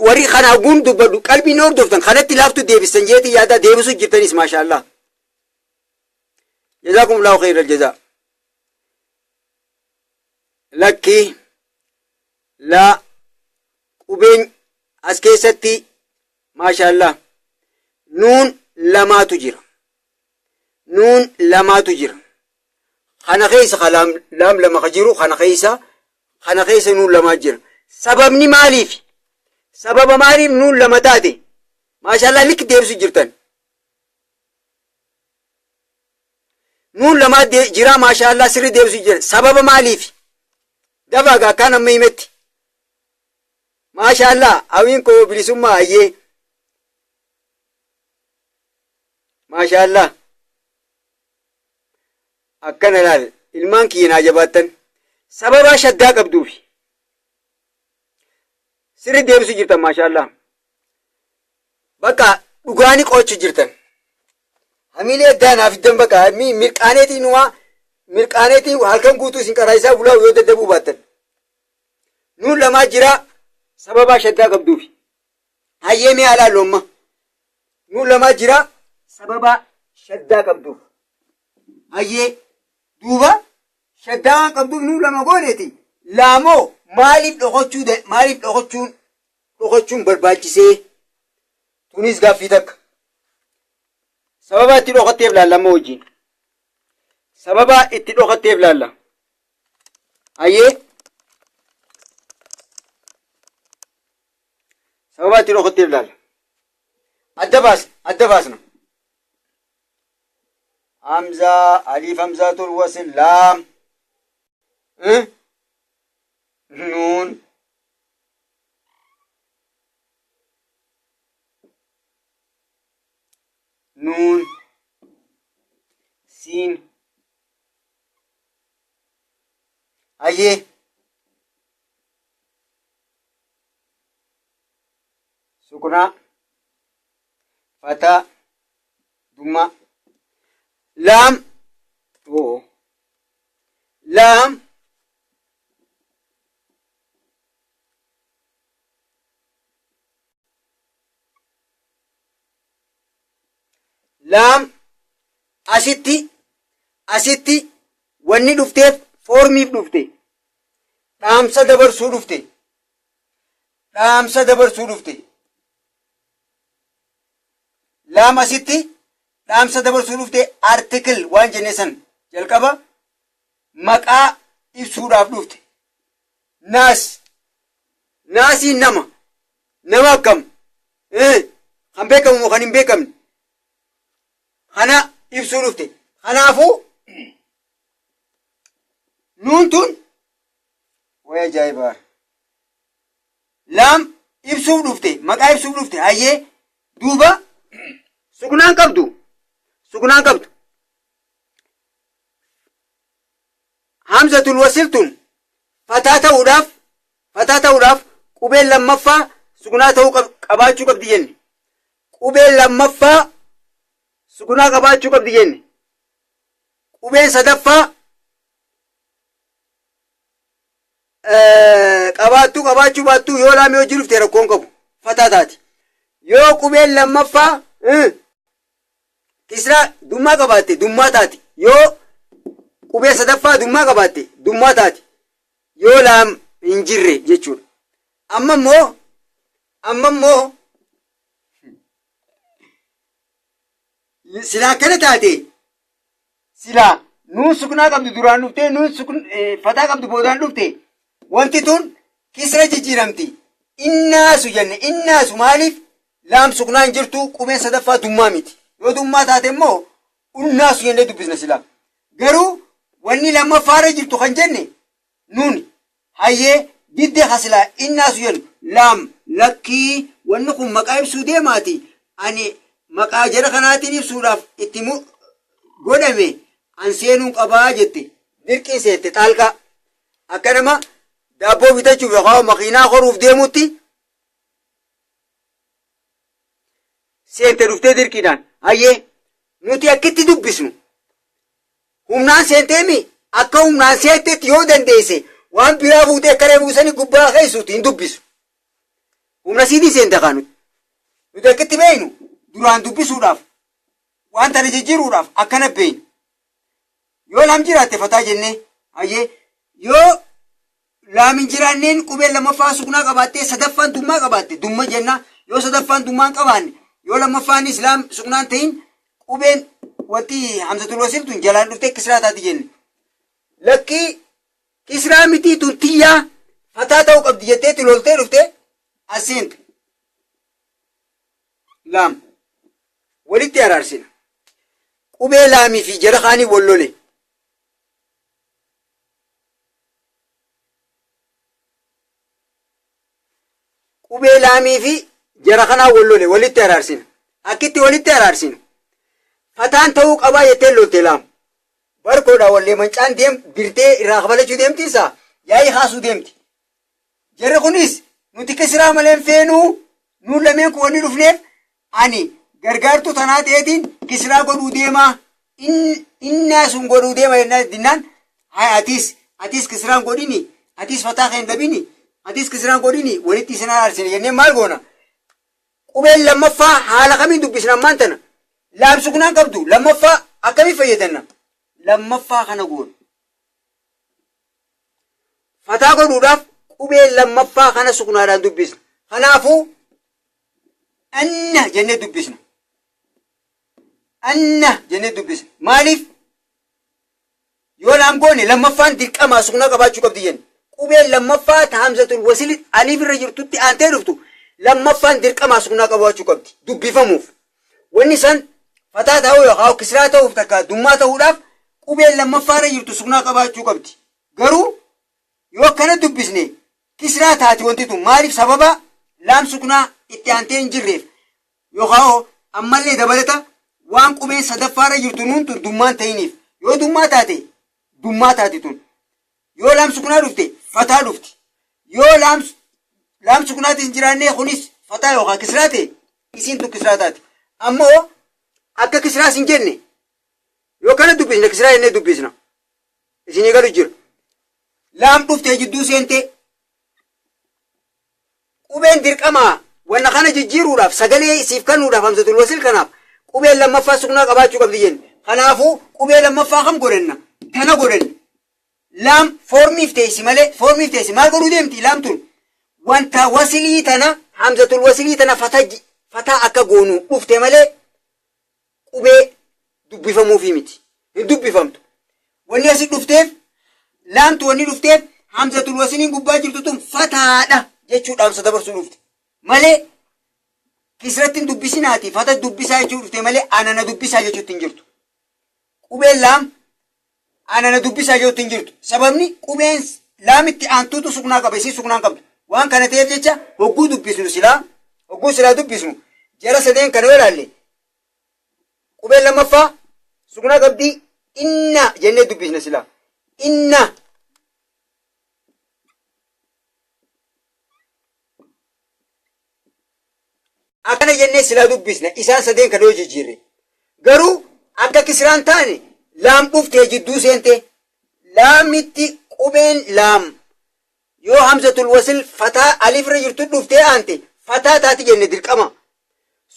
warri kana guun dubbadhu qalbii inni hordoftan kanatti laaftu deebistan jeetii yaada deebisuu jirtanis maashaallah. Jazaakumullahu khayral jazaa. Lakki laa qubeen as keessatti maashaallah nuun lamaatu jira. Nuun lamaatu jira. Kana keessa ka laam lama ka jiru kana keessa nuun lamaa jira. Sababni maaliif? Sababa maaliif nuun lama taate? Maashaallah, likki deebisu jirtan. Nuun lamaa jira, maashaallah, sirri deebisu jira. Sababa maaliif? Dafaa gaa akkaan amma himetti. Maashaallah, hawwiin koo bilisummaa hayyee. Maashaallah. Akkana laal, ilmaan kiyya naa jabaattan. Sababa shaddaa qabduufi. Sirri deebisu jirtan, maashaallah. Bakka dhugaanii qo'achuu jirtan. Hamiilee addaa naaf fiddan, bakka mirqaaneetii numaa mirqaaneetii halkan guutuu isin karaa isaa bulaa yoo daddabuu baattan. Nuun lamaa jira sababa shaddaa qabduufi. Hayyee, mee alaallu amma. Nuun lamaa jira sababa shaddaa qabduuf. Hayyee, duuba shaddaa waan qabduuf nuun lama gooneeti. Laamoo maaliif dhokachuun barbaachisee? Tunis gaaffii takka. Sababa itti dhokatteef laalla amma wajjin. Sababa itti dhokatteef laalla. Hayyee. Sababa itti dhokatteef laalla. Adda baasna, adda baasna. Hamzaa, aliif hamzaatul wasl, laam. Nuun. Nuun. Siin. Hayyee. Sukunaa. Fataa. Dummaa. Laam. Oo. Laam. Laam asitti wanni dhufteef foormiif dhufte. Dhaamsa dabarsuu dhufte. Dhaamsa dabarsuu dhufte. Laam asitti dhaamsa dabarsuu dhufte, article waan jenne san jalqaba maqaa ibsuudhaaf dhufte. Naas, naasiin nama, nama akkam, kan beekamu moo kan hin beekamne, kana ibsuu dhufte. Kanaafuu nuun tun way ajaa'ibaa, laam ibsuuf dhufte, maqaa ibsuuf dhufte. Hayyee, duuba sukunaan qabdu, sukunaan qabdu. Hamzatul wasil tun fataa ta'uudhaaf qubeen lammaffaa sukunaa ta'uu qabaachuu qabdi jenne. Qubeen lammaffaa sukunaa qabaachuu qabdi jenne. Qubeen sadaffaa qabaattuu qabaachuu baattuu, yoo laamii hojii dhufte rakkoon qabu, fataa taati. Yoo qubeen lammaffaa kisraa dummaa qabaatte, dummaa taati. Yoo qubee sadaffaa dummaa qabaatte, dummaa taati, yoo laam hin jirre jechuudha. Amma immoo silaa akkana taate, silaa nuun suknaa qabdu duraan dhuftee, nuun fataa qabdu boodaan dhufte, wanti tun kisra jijjiiramti. Innaasu jenne. Innaasu maaliif? Laam suknaa hin jirtu, qubeen sadaffaa dummaa miti. Yoo dummaa taate immoo unnaasu jennee dubbisna silaa. Garuu wanni lammaffaarra jirtu kan jenne nuun. Hayyee, didde hasilaa innaasu jennu. Laam lakkii, wanni kun maqaa ibsuu deemaati, ani maqaa jara kanaatiin ibsuudhaaf itti godhame, an seenuu qabaa jette. Dirqiin seente xaalqaa, akka nama daabboo bitachuuf yookaan makiinaa horuuf deemutti seente dhuftee dirqiidhaan. Hayyee, nuti akkitti dubbisnu, humnaan seenteemi, akka humnaan seentetti yoo dandeesse waan biraa fuutee akka reebuu sanii gubbaa keessuuti hin dubbisu. Humna siitii seente kaa. Nuti akkitti beeynu, duraan dubbisuudhaaf, waan tana jijjiiruudhaaf akkana beeynu. Yoo laam jiraatte fataa jennee. Hayyee, yoo laam hin jiraanneen, qubeen lammaffaa suknaa qabaattee sadaffaan dummaa qabaatte, dumma jenna. Yoo sadaffaan dummaa hin qabaanne, yoo lammaffaanis laam suknaan ta'in, qubeen wanti hamzatul wasil tun jalaan dhuftee kisraa taati jenne. Lakkii, kisraa mitii tun, tiyyaa fataa ta'uu qabdi jetteetti loltee dhuftee as seente. Laam walitti araarsina. Qubee laamii fi jara kaanii wal lole. Qubee laamii fi jara kanaa wal lole, walitti araarsina. Akkitti walitti araarsinu, fataan ta'uu qabaa jettee lolte laam. Barkoodha wallee mancaan deem dirtee irraa kabalachuu deemti, isaa yaa'ii kaasuu deemti. Jarri kunis nuti kisraa malee hin feenuu, nuun lameen kun wanni dhufneef ani gargaartuu tanaa ta'eetiin kisraa godhuu deemaa, innaa sun godhuu deema jennaan, hay atis kisraan godhini, atis fataa kee hin dhabini, atis kisraan godhini, walitti isin araarsine jennee maal goona? Qubeen lammaffaa haala kamiin dubbisna ammaan tana? Laam suknaan qabdu lammaffaa akkamiin fayyadamna? Lammaffaa kana goona. Fataa godhuudhaaf qubee lammaffaa kana suknaadhaan dubbisna. Kanaafuu anna jennee dubbisna. Anna jennee dubbisna. Maaliif? Yoo laam goone lammaffaan dirqamaa suknaa qabaachuu qabdi jenne. Qubeen lammaffaa ta hamzatul wasili aliif irra jirtutti aantee dhuftu lammaffaan dirqamaa suknaa qabaachuu qabdi dubbifamuuf. Wanni san fataa ta'uu yookaan kisraa ta'uuf takka dummaa ta'uudhaaf qubeen lammaffaa irra jirtu suknaa qabaachuu qabdi. Garuu yoo akkana dubbisne kisraa taati wanti tun. Maaliif? Sababa laam suknaa itti aantee hin jirreef, yookaan ammallee dabalata waan qubeen sadaffaarra jirtu nuun tun dummaan ta'iniif. Yoo dummaa taate, dummaa taati tun. Yoo laam suknaa dhufte, fataa dhufti. Yoo laam suknaatis hin jiraanne, kunis fataa yookaan kisraa ta'e, isiin tun kisraa taati. Ammoo akka kisraas hin jenne, yoo kana dubbisne kisraa jennee dubbisna. Isinii galu jira. Laam dhuftee jidduu seentee, qubeen dirqamaa wanna kana jijjiiruudhaaf, sagalee isiif kennuudhaaf, hamzatul wasil kanaaf qubeen lammaffaa suknaa qabaachuu qabdi jenne. Kanaafuu qubee lammaffaa kam godhanna? Tana godhanna. Laam foormiif teessi malee, foormiif teessi. Maal godhuu deemti laam tun? Wanta wasilii tana, hamzatul wasilii tana fataa akka goonu dhufte malee. Qubee dubbifamuufii miti. Hin dubbifamtu. Wanni asi dhufteef laamtu wanni dhufteef hamzatul wasiliin gubbaa jirtu tun fataadha jechuu dhaamsa dabarsuu dhufte. Malee kisratti hin dubbisinaati fata dubbisaa jechuu dhufte malee anana dubbisaa jechuutti hin jirtu. Qubeen laam anana dubbisaa jechuutti hin jirtu. Sababni qubeen laamitti aantuutu suknaa qaba isii suknaa hin qabdu. Waan kana ta'eef jecha hogguu dubbisnu silaa hogguu silaa dubbisnu jara sadeen kana yoo ilaalle qubeen lammaffaa suknaa qabdii inna jennee dubbisna silaa. Inna akkana jennee silaa dubbisna isaan sadeen kana yoo jijjiirre. Garuu akka kisraan taane laam dhuftee jidduu seente laamitti qubeen laam yoo hamzatul wasil fataa alif irra jirtu dhuftee aante fataa taati jenne dirqama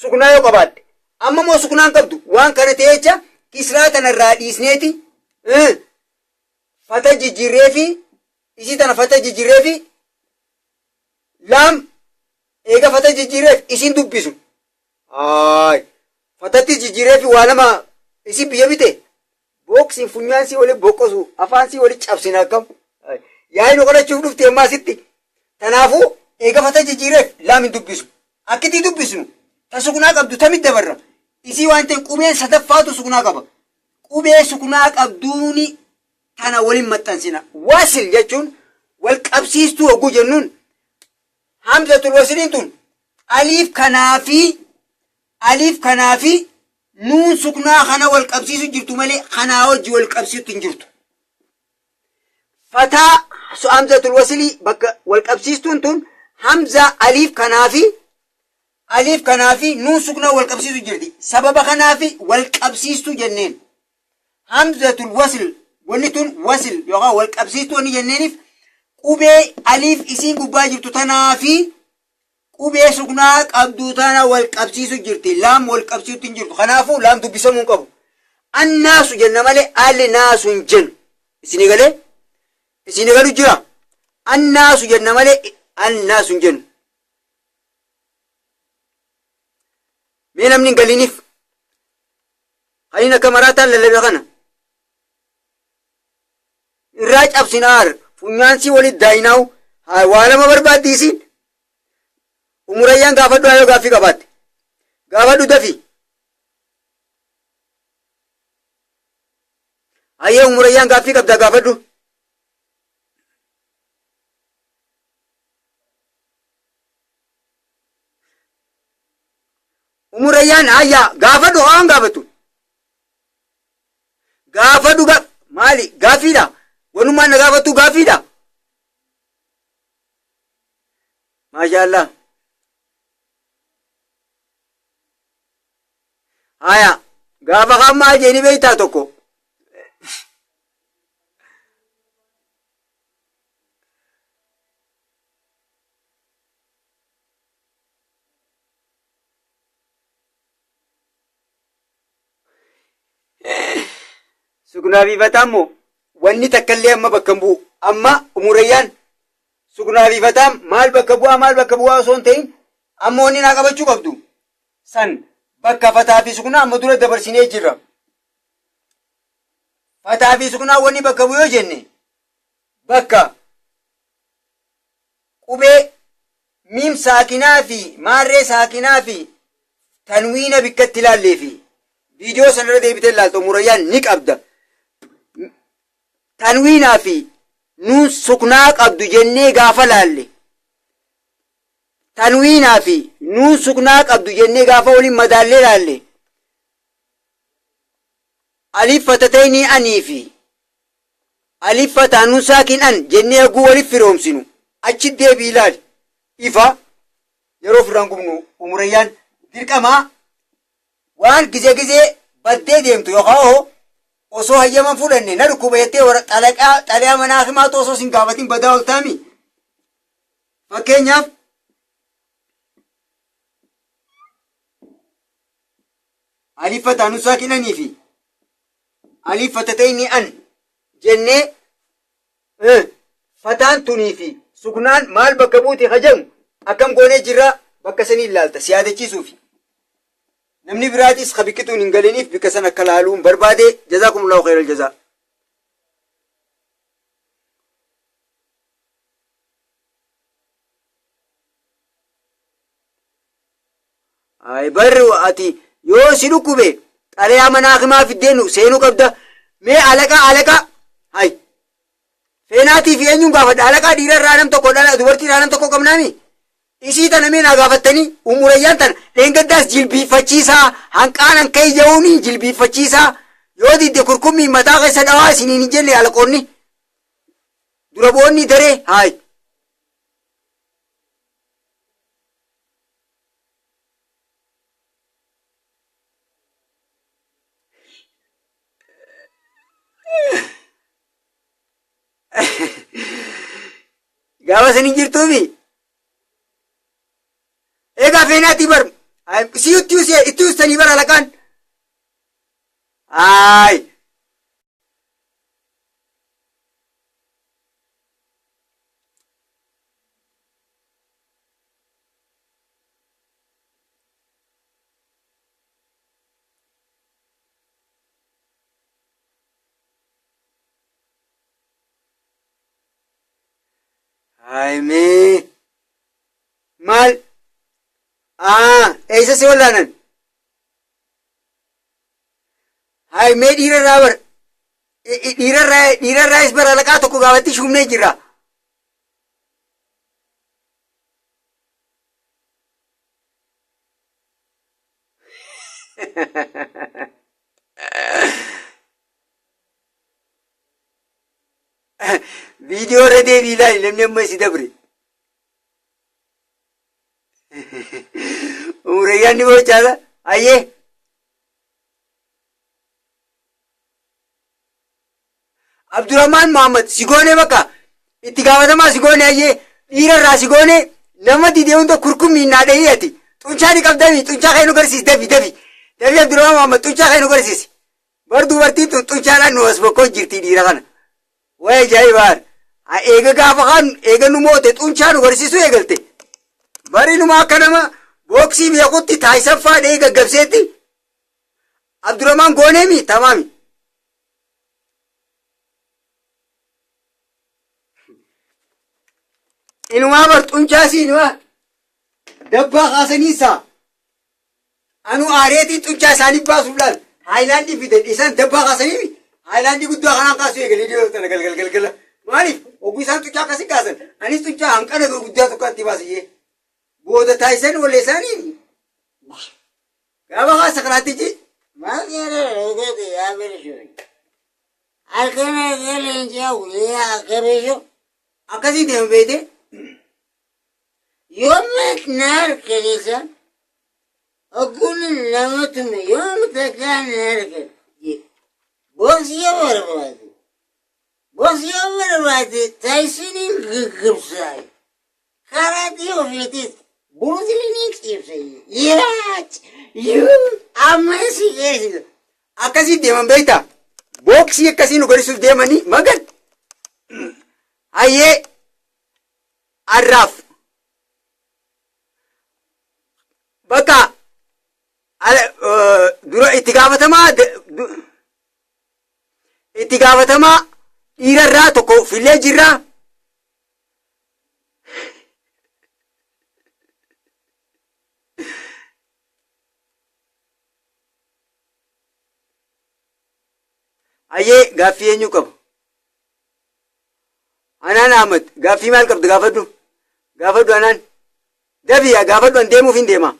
suknaa yoo qabaatte. Amma moo suknaa hin qabdu waan kana ta'e jecha kisraa tanarraa dhiisneeti fata jijjiirree fi isii tana fata jijjiirree fi laam eega fata jijjiirreef isiin dubbisu. Haay fatatti jijjiirree fi waa lama isin biyya bite booksiin funyaan sii wali boqqosu afaan sii wali cabsina akkam yaa'ii nu kadhachuuf dhufte ammaa sitti. Tanaafuu eega fata jijjiirreef laam hin dubbisu. Akkitti dubbisnu ta suknaa qabdu tamit dabarra isii waan ta'e qubeen sadaffaatu suknaa qaba. Qubee suknaa qabduuni tana waliin maxxansina. Wasil jechuun wal qabsiistuu hogguu jennuun hamzatul wasiliin tun aliif kanaa fi nuun suknaa kana wal qabsiisu jirtu malee kanaa wajji wal qabsiistu hin jirtu. Fataa hamzatul wasilii bakka wal qabsiistuun tun hamza aliif kanaa fi nuun suknaa wal qabsiisu jirti. Sababa kanaa fi wal qabsiistuu jenneen. Hamzatul wasil wanni tun wasil yookaan wal qabsiistuu wanni jenneeniif qubee aliif isiin gubbaa jirtu tanaa fi qubee suknaa qabdu tana wal qabsiisu jirti. Laam wal qabsiisutti hin jirtu. Kanaafuu laam dubbisamuu hin qabu. Annaasu jenna malee alli naasu hin jennu. Isinii galee? Isinii galu jira? Annaasu jenna malee annaasu hin jennu. Mee namni hin galiniif kan akka maraataan lallabe kana irraa cabsinaar funyaansii walitti daayinaa'u waa lama barbaaddi isiin. Umurayyaan gaafadhu yoo gaaffii qabaatte. Gaafadhu dafi. Hayyee umurayyaan gaaffii qabdaa gaafadhu. Umurayyaan hayyaa gaafadhu waan gaafatu. Gaafadhu maali gaaffiidha. Wanummaan na gaafattu gaaffiidha. Maashaallah. Haya gaafa kaan maal jeeni beektaa tokko. Suknaa fi fataan moo wanni takka illee amma bakka hin bu'u. Amma umurayyaan suknaa fi fataan maal bakka bu'aa maal bakka bu'aa osoo hin ta'in amma wanni naa qabachuu qabdu. San bakka fataa fi suknaa amma dura dabarsinee jirra. Fataa fi suknaa wanni bakka bu'u yoo jenne bakka qubee miim saakinaa fi maarree saakinaa fi tanwiina bikkatti ilaallee fi viidiyoo sanarra deebitee ilaaltu murayyaan ni qabda. Tanwiinaa fi nuun suknaa qabdu jennee gaafa laalle tanwiinaa fi nuun suknaa qabdu jennee gaafa waliin madaallee laalle aliif fatatayni anii fi aliif fataa nuun saakin an jennee hogguu waliif firoomsinu achi deebii ilaali. Ifa yeroo ofirraan gubnu umurayyaan dirqamaa waan gizee gizee baddee deemtu yookaan hoo osoo hayyaman fudhanne na dhukkuba jettee warra xalaqaa xalayaa manaa himaatu osoo sin gaafatin badaa oltaami. Fakkeenyaaf aliif fataa nuun saakin anii fi aliif fatatayni an jennee fataan tunii fi suknaan maal bakka buuti hajamu akkam goonee jirra bakka sanii ilaalta si yaadachiisuufi. Namni biraatis ka bikkituun hin galiniif bikka san akka laaluun barbaade. Jazaakumullahu khairal jazaa. Ay barri ati yoo si dhukkube xalayaa manaa himaa fiddeenu seenuu qabda. Mee alaqaa alaqaa hay feenaatii fi eenyuun gaafadha? Alaqaa dhiira irraa nam tokko, dhala dubartii irraa nam tokko qabnaami. Isii tana mee naa gaafattanii? Umurayyaan tana dheengaddaas jilbiiffachiisaa, hanqaanan ka'e ja'uuni jilbiiffachiisaa, yoo didde kurkummiin mataa keessa dhawaa isiniin hin jenne alaqoonni dura bu'oonni daree haay. Gaafa isin hin jirtuufi. Egaa feenaatii bar si itti usee itti ustanii bar alaqaan. Haay. Haay mee maal eessa si wallaanan? Haay mee dhiirarraa bar dhiirarraayis bar alaqaa tokko gaafatti shuumnee jirra. Viidiyoo irra deebii ilaali, namni amma si dabre. Umreyyaan ni bochaadha. Ayyee. Abdurrahman Muhammad si goone, bakka itti gaafatamaa si goone. Ayyee, dhiirarraa si goone. Nama didee hunda kurkummiin naa dhahii. Ati xuncaa ni qabdami, xuncaa kee nu garsiisi. Dafi dafi dafi, Abdurrahman Muhammad, xuncaa kee nu garsiisi. Bar dubartiin tun xunchaadhaan nu as bokkoo jirti dhiira kana. Wayi ajaa'ibaan! Eega gaafa kaan eega nu moote xuncaa nu garsiisuu eegalte. Bari numa akka nama booksii beekutti taayisan faadhee gaggabseetti. Abdurrahman gooneemi, tamaami. Inumaa bar xuncaa si inumaa dabbaa kaasaniisaa. Anu aareetiin xuncaa isaanii baasuuf laal. Haayilaandii fidan, isaan dabbaa kaasanii haayilaandii guddaa kanaan kaasuu eegalee dhiyoo tana galgal galgala. Maaliif hogguu isaan xuncaa akkasii kaasan anis xuncaa hanqana guddaa tokko itti baasiyyee. Booda taayisan wallee isaanii gaafa kaasa karaattichi. Maal jedhee yaa bilishu? Halkan leencaa guyyaa akka bilishu. Akkasii deema beekte. Yooma na harkanisa ogguun nama tume yoom takkaa na harkan. Booksii yoo barbaade. Booksii yoo barbaade Taayisiniin gaggabsaa. Karaatii ofiitis Buruusiliiniin ciibsa. Yaa yoo amma si geessisa. Akkasii deeman beektaa? Booksii akkasii nu garsiisuuf deemanii magan. Hayyee, arraaf. Bakka dura itti gaafatamaa dhiirarraa tokko fillee jirraa. Hayyee, gaaffii eenyu qabu? Anaan Ahmad, gaaffii maal qabdu? Gaafadhu. Gaafadhu anaan. Dafi gaafadhu, an deemuuf hin deema.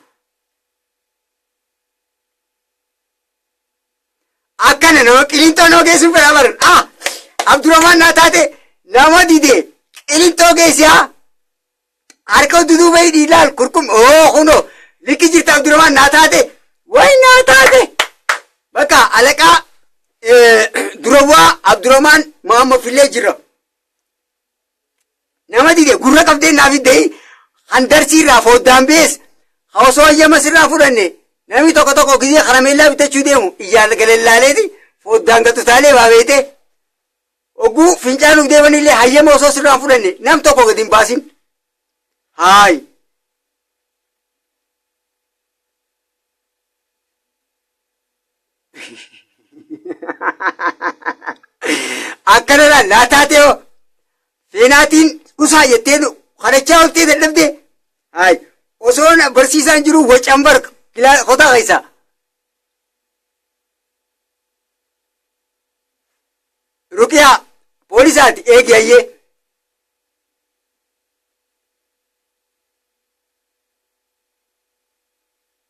Akkana nama qilinxoo nama geessuuf fedhaa baran. Ah! Abdurrahman naa taate, nama dide qilinxoo geessi haa. Harka duduuba hidhii ilaal kurkum. Oo, kunoo likki jirta. Abdurrahman naa taate. Way naa taate. Bakka alaqaa dura bu'aa Abdurrahman Muhammad fillee jira. Nama dide gurra qabdee naaf iddee handarsiirraa foddaan bees osoo hayyama sirraa fudhanne, namni tokko tokko gizee karameellaa bitachuu deemu iyyaan galallaaleeti foddaan gatutaalee baabeete oguu fincaanuuf deemanillee hayyama osoo sirraa fudhanne nam tokko gadi hin baasin. Haay. Akkana laal laa taatee hoo feenaatiin usaa jettee kadhachaa oltee dadhabdee. Hayi osoo barsiisaan jiru wacan barka kotaa keessaa. Ruqiyaa poolisaati eegi hayyee.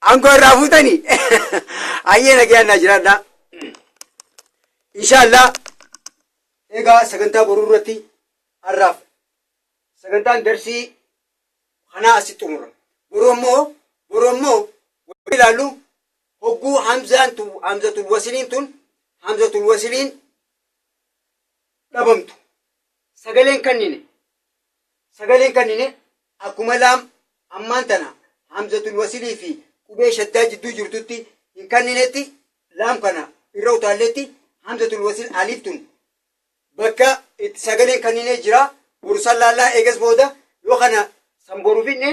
Aangoo irraa fuutanii hayyee nagayaan naa jiraadhaa. Inshaallah egaa sagantaa boruu irratti har'aaf sagantaan darsii kanaa asitti xumura. Boruu ammoo wal ilaallu hogguu hamzaan tun, hamzatul wasiliin tun, hamzatul wasiliin dhabamtu, sagaleen kannine akkuma laam ammaan tana hamzatul wasilii fi qubee shaddaa jidduu jirtutti hin kanninetti, laam kana irra utaalletti hamzatul wasil alif tun bakka itti sagaleen kanninee jira. Boru san laallaa. Eegas booda yoo kana san boru finne,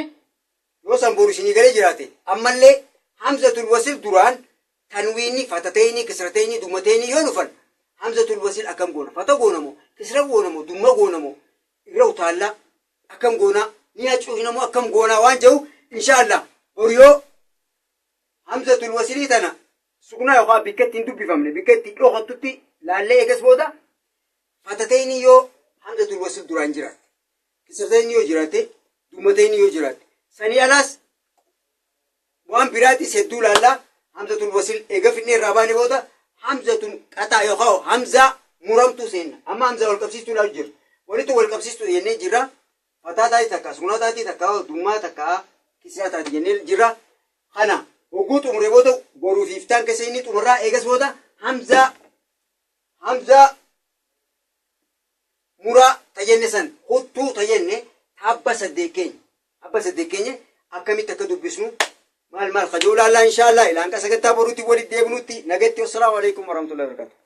yoo san boru isinii galee jiraate, ammallee hamzatul wasil duraan tanwiinni, fatateenii, kisrateenii, dummateenii yoo dhufan hamzatul wasil akkam goona? Fata goona moo kisra goona moo dumma goona moo irra utaallaa akkam goona, ni hacuufna moo akkam goona waan jedhu inshaallah boru yoo hamzatul wasilii tana suknaa yookaan bikka ittiin dubbifamne, bikka itti dhokattutti laallee, eegas booda fatateenii yoo hamzatul wasil duraan jiraatte, kisrateenii yoo jiraatte, dummateenii yoo jiraatte, sanii alaas waan biraatis hedduu laallaa. Hamzatul wasil eega finnee irraa baane booda hamzatun qaxaa yookaan hamzaa muramtuu seenna. Amma hamzaa wal qabsiistuu ilaalu jirra. Walitti wal qabsiistuu jennee jirra. Fataa taati takka, suknaa taati takka, dummaa takka, kisraa taati jennee jirra. Kana hogguu xumure booda boruu fi iftaan keessa inni xumurraa. Eegas booda hamzaa muraa tajenne san, huttuu tajenne, abba 8 keenya akkamitti akka dubbisnu maal maal kajoo laallaa. Inshaallah ilaanqa sagantaa boruutti walitti deebinutti nagatti. Wassalaamu alaikum warahmatullahi wabarakatuh.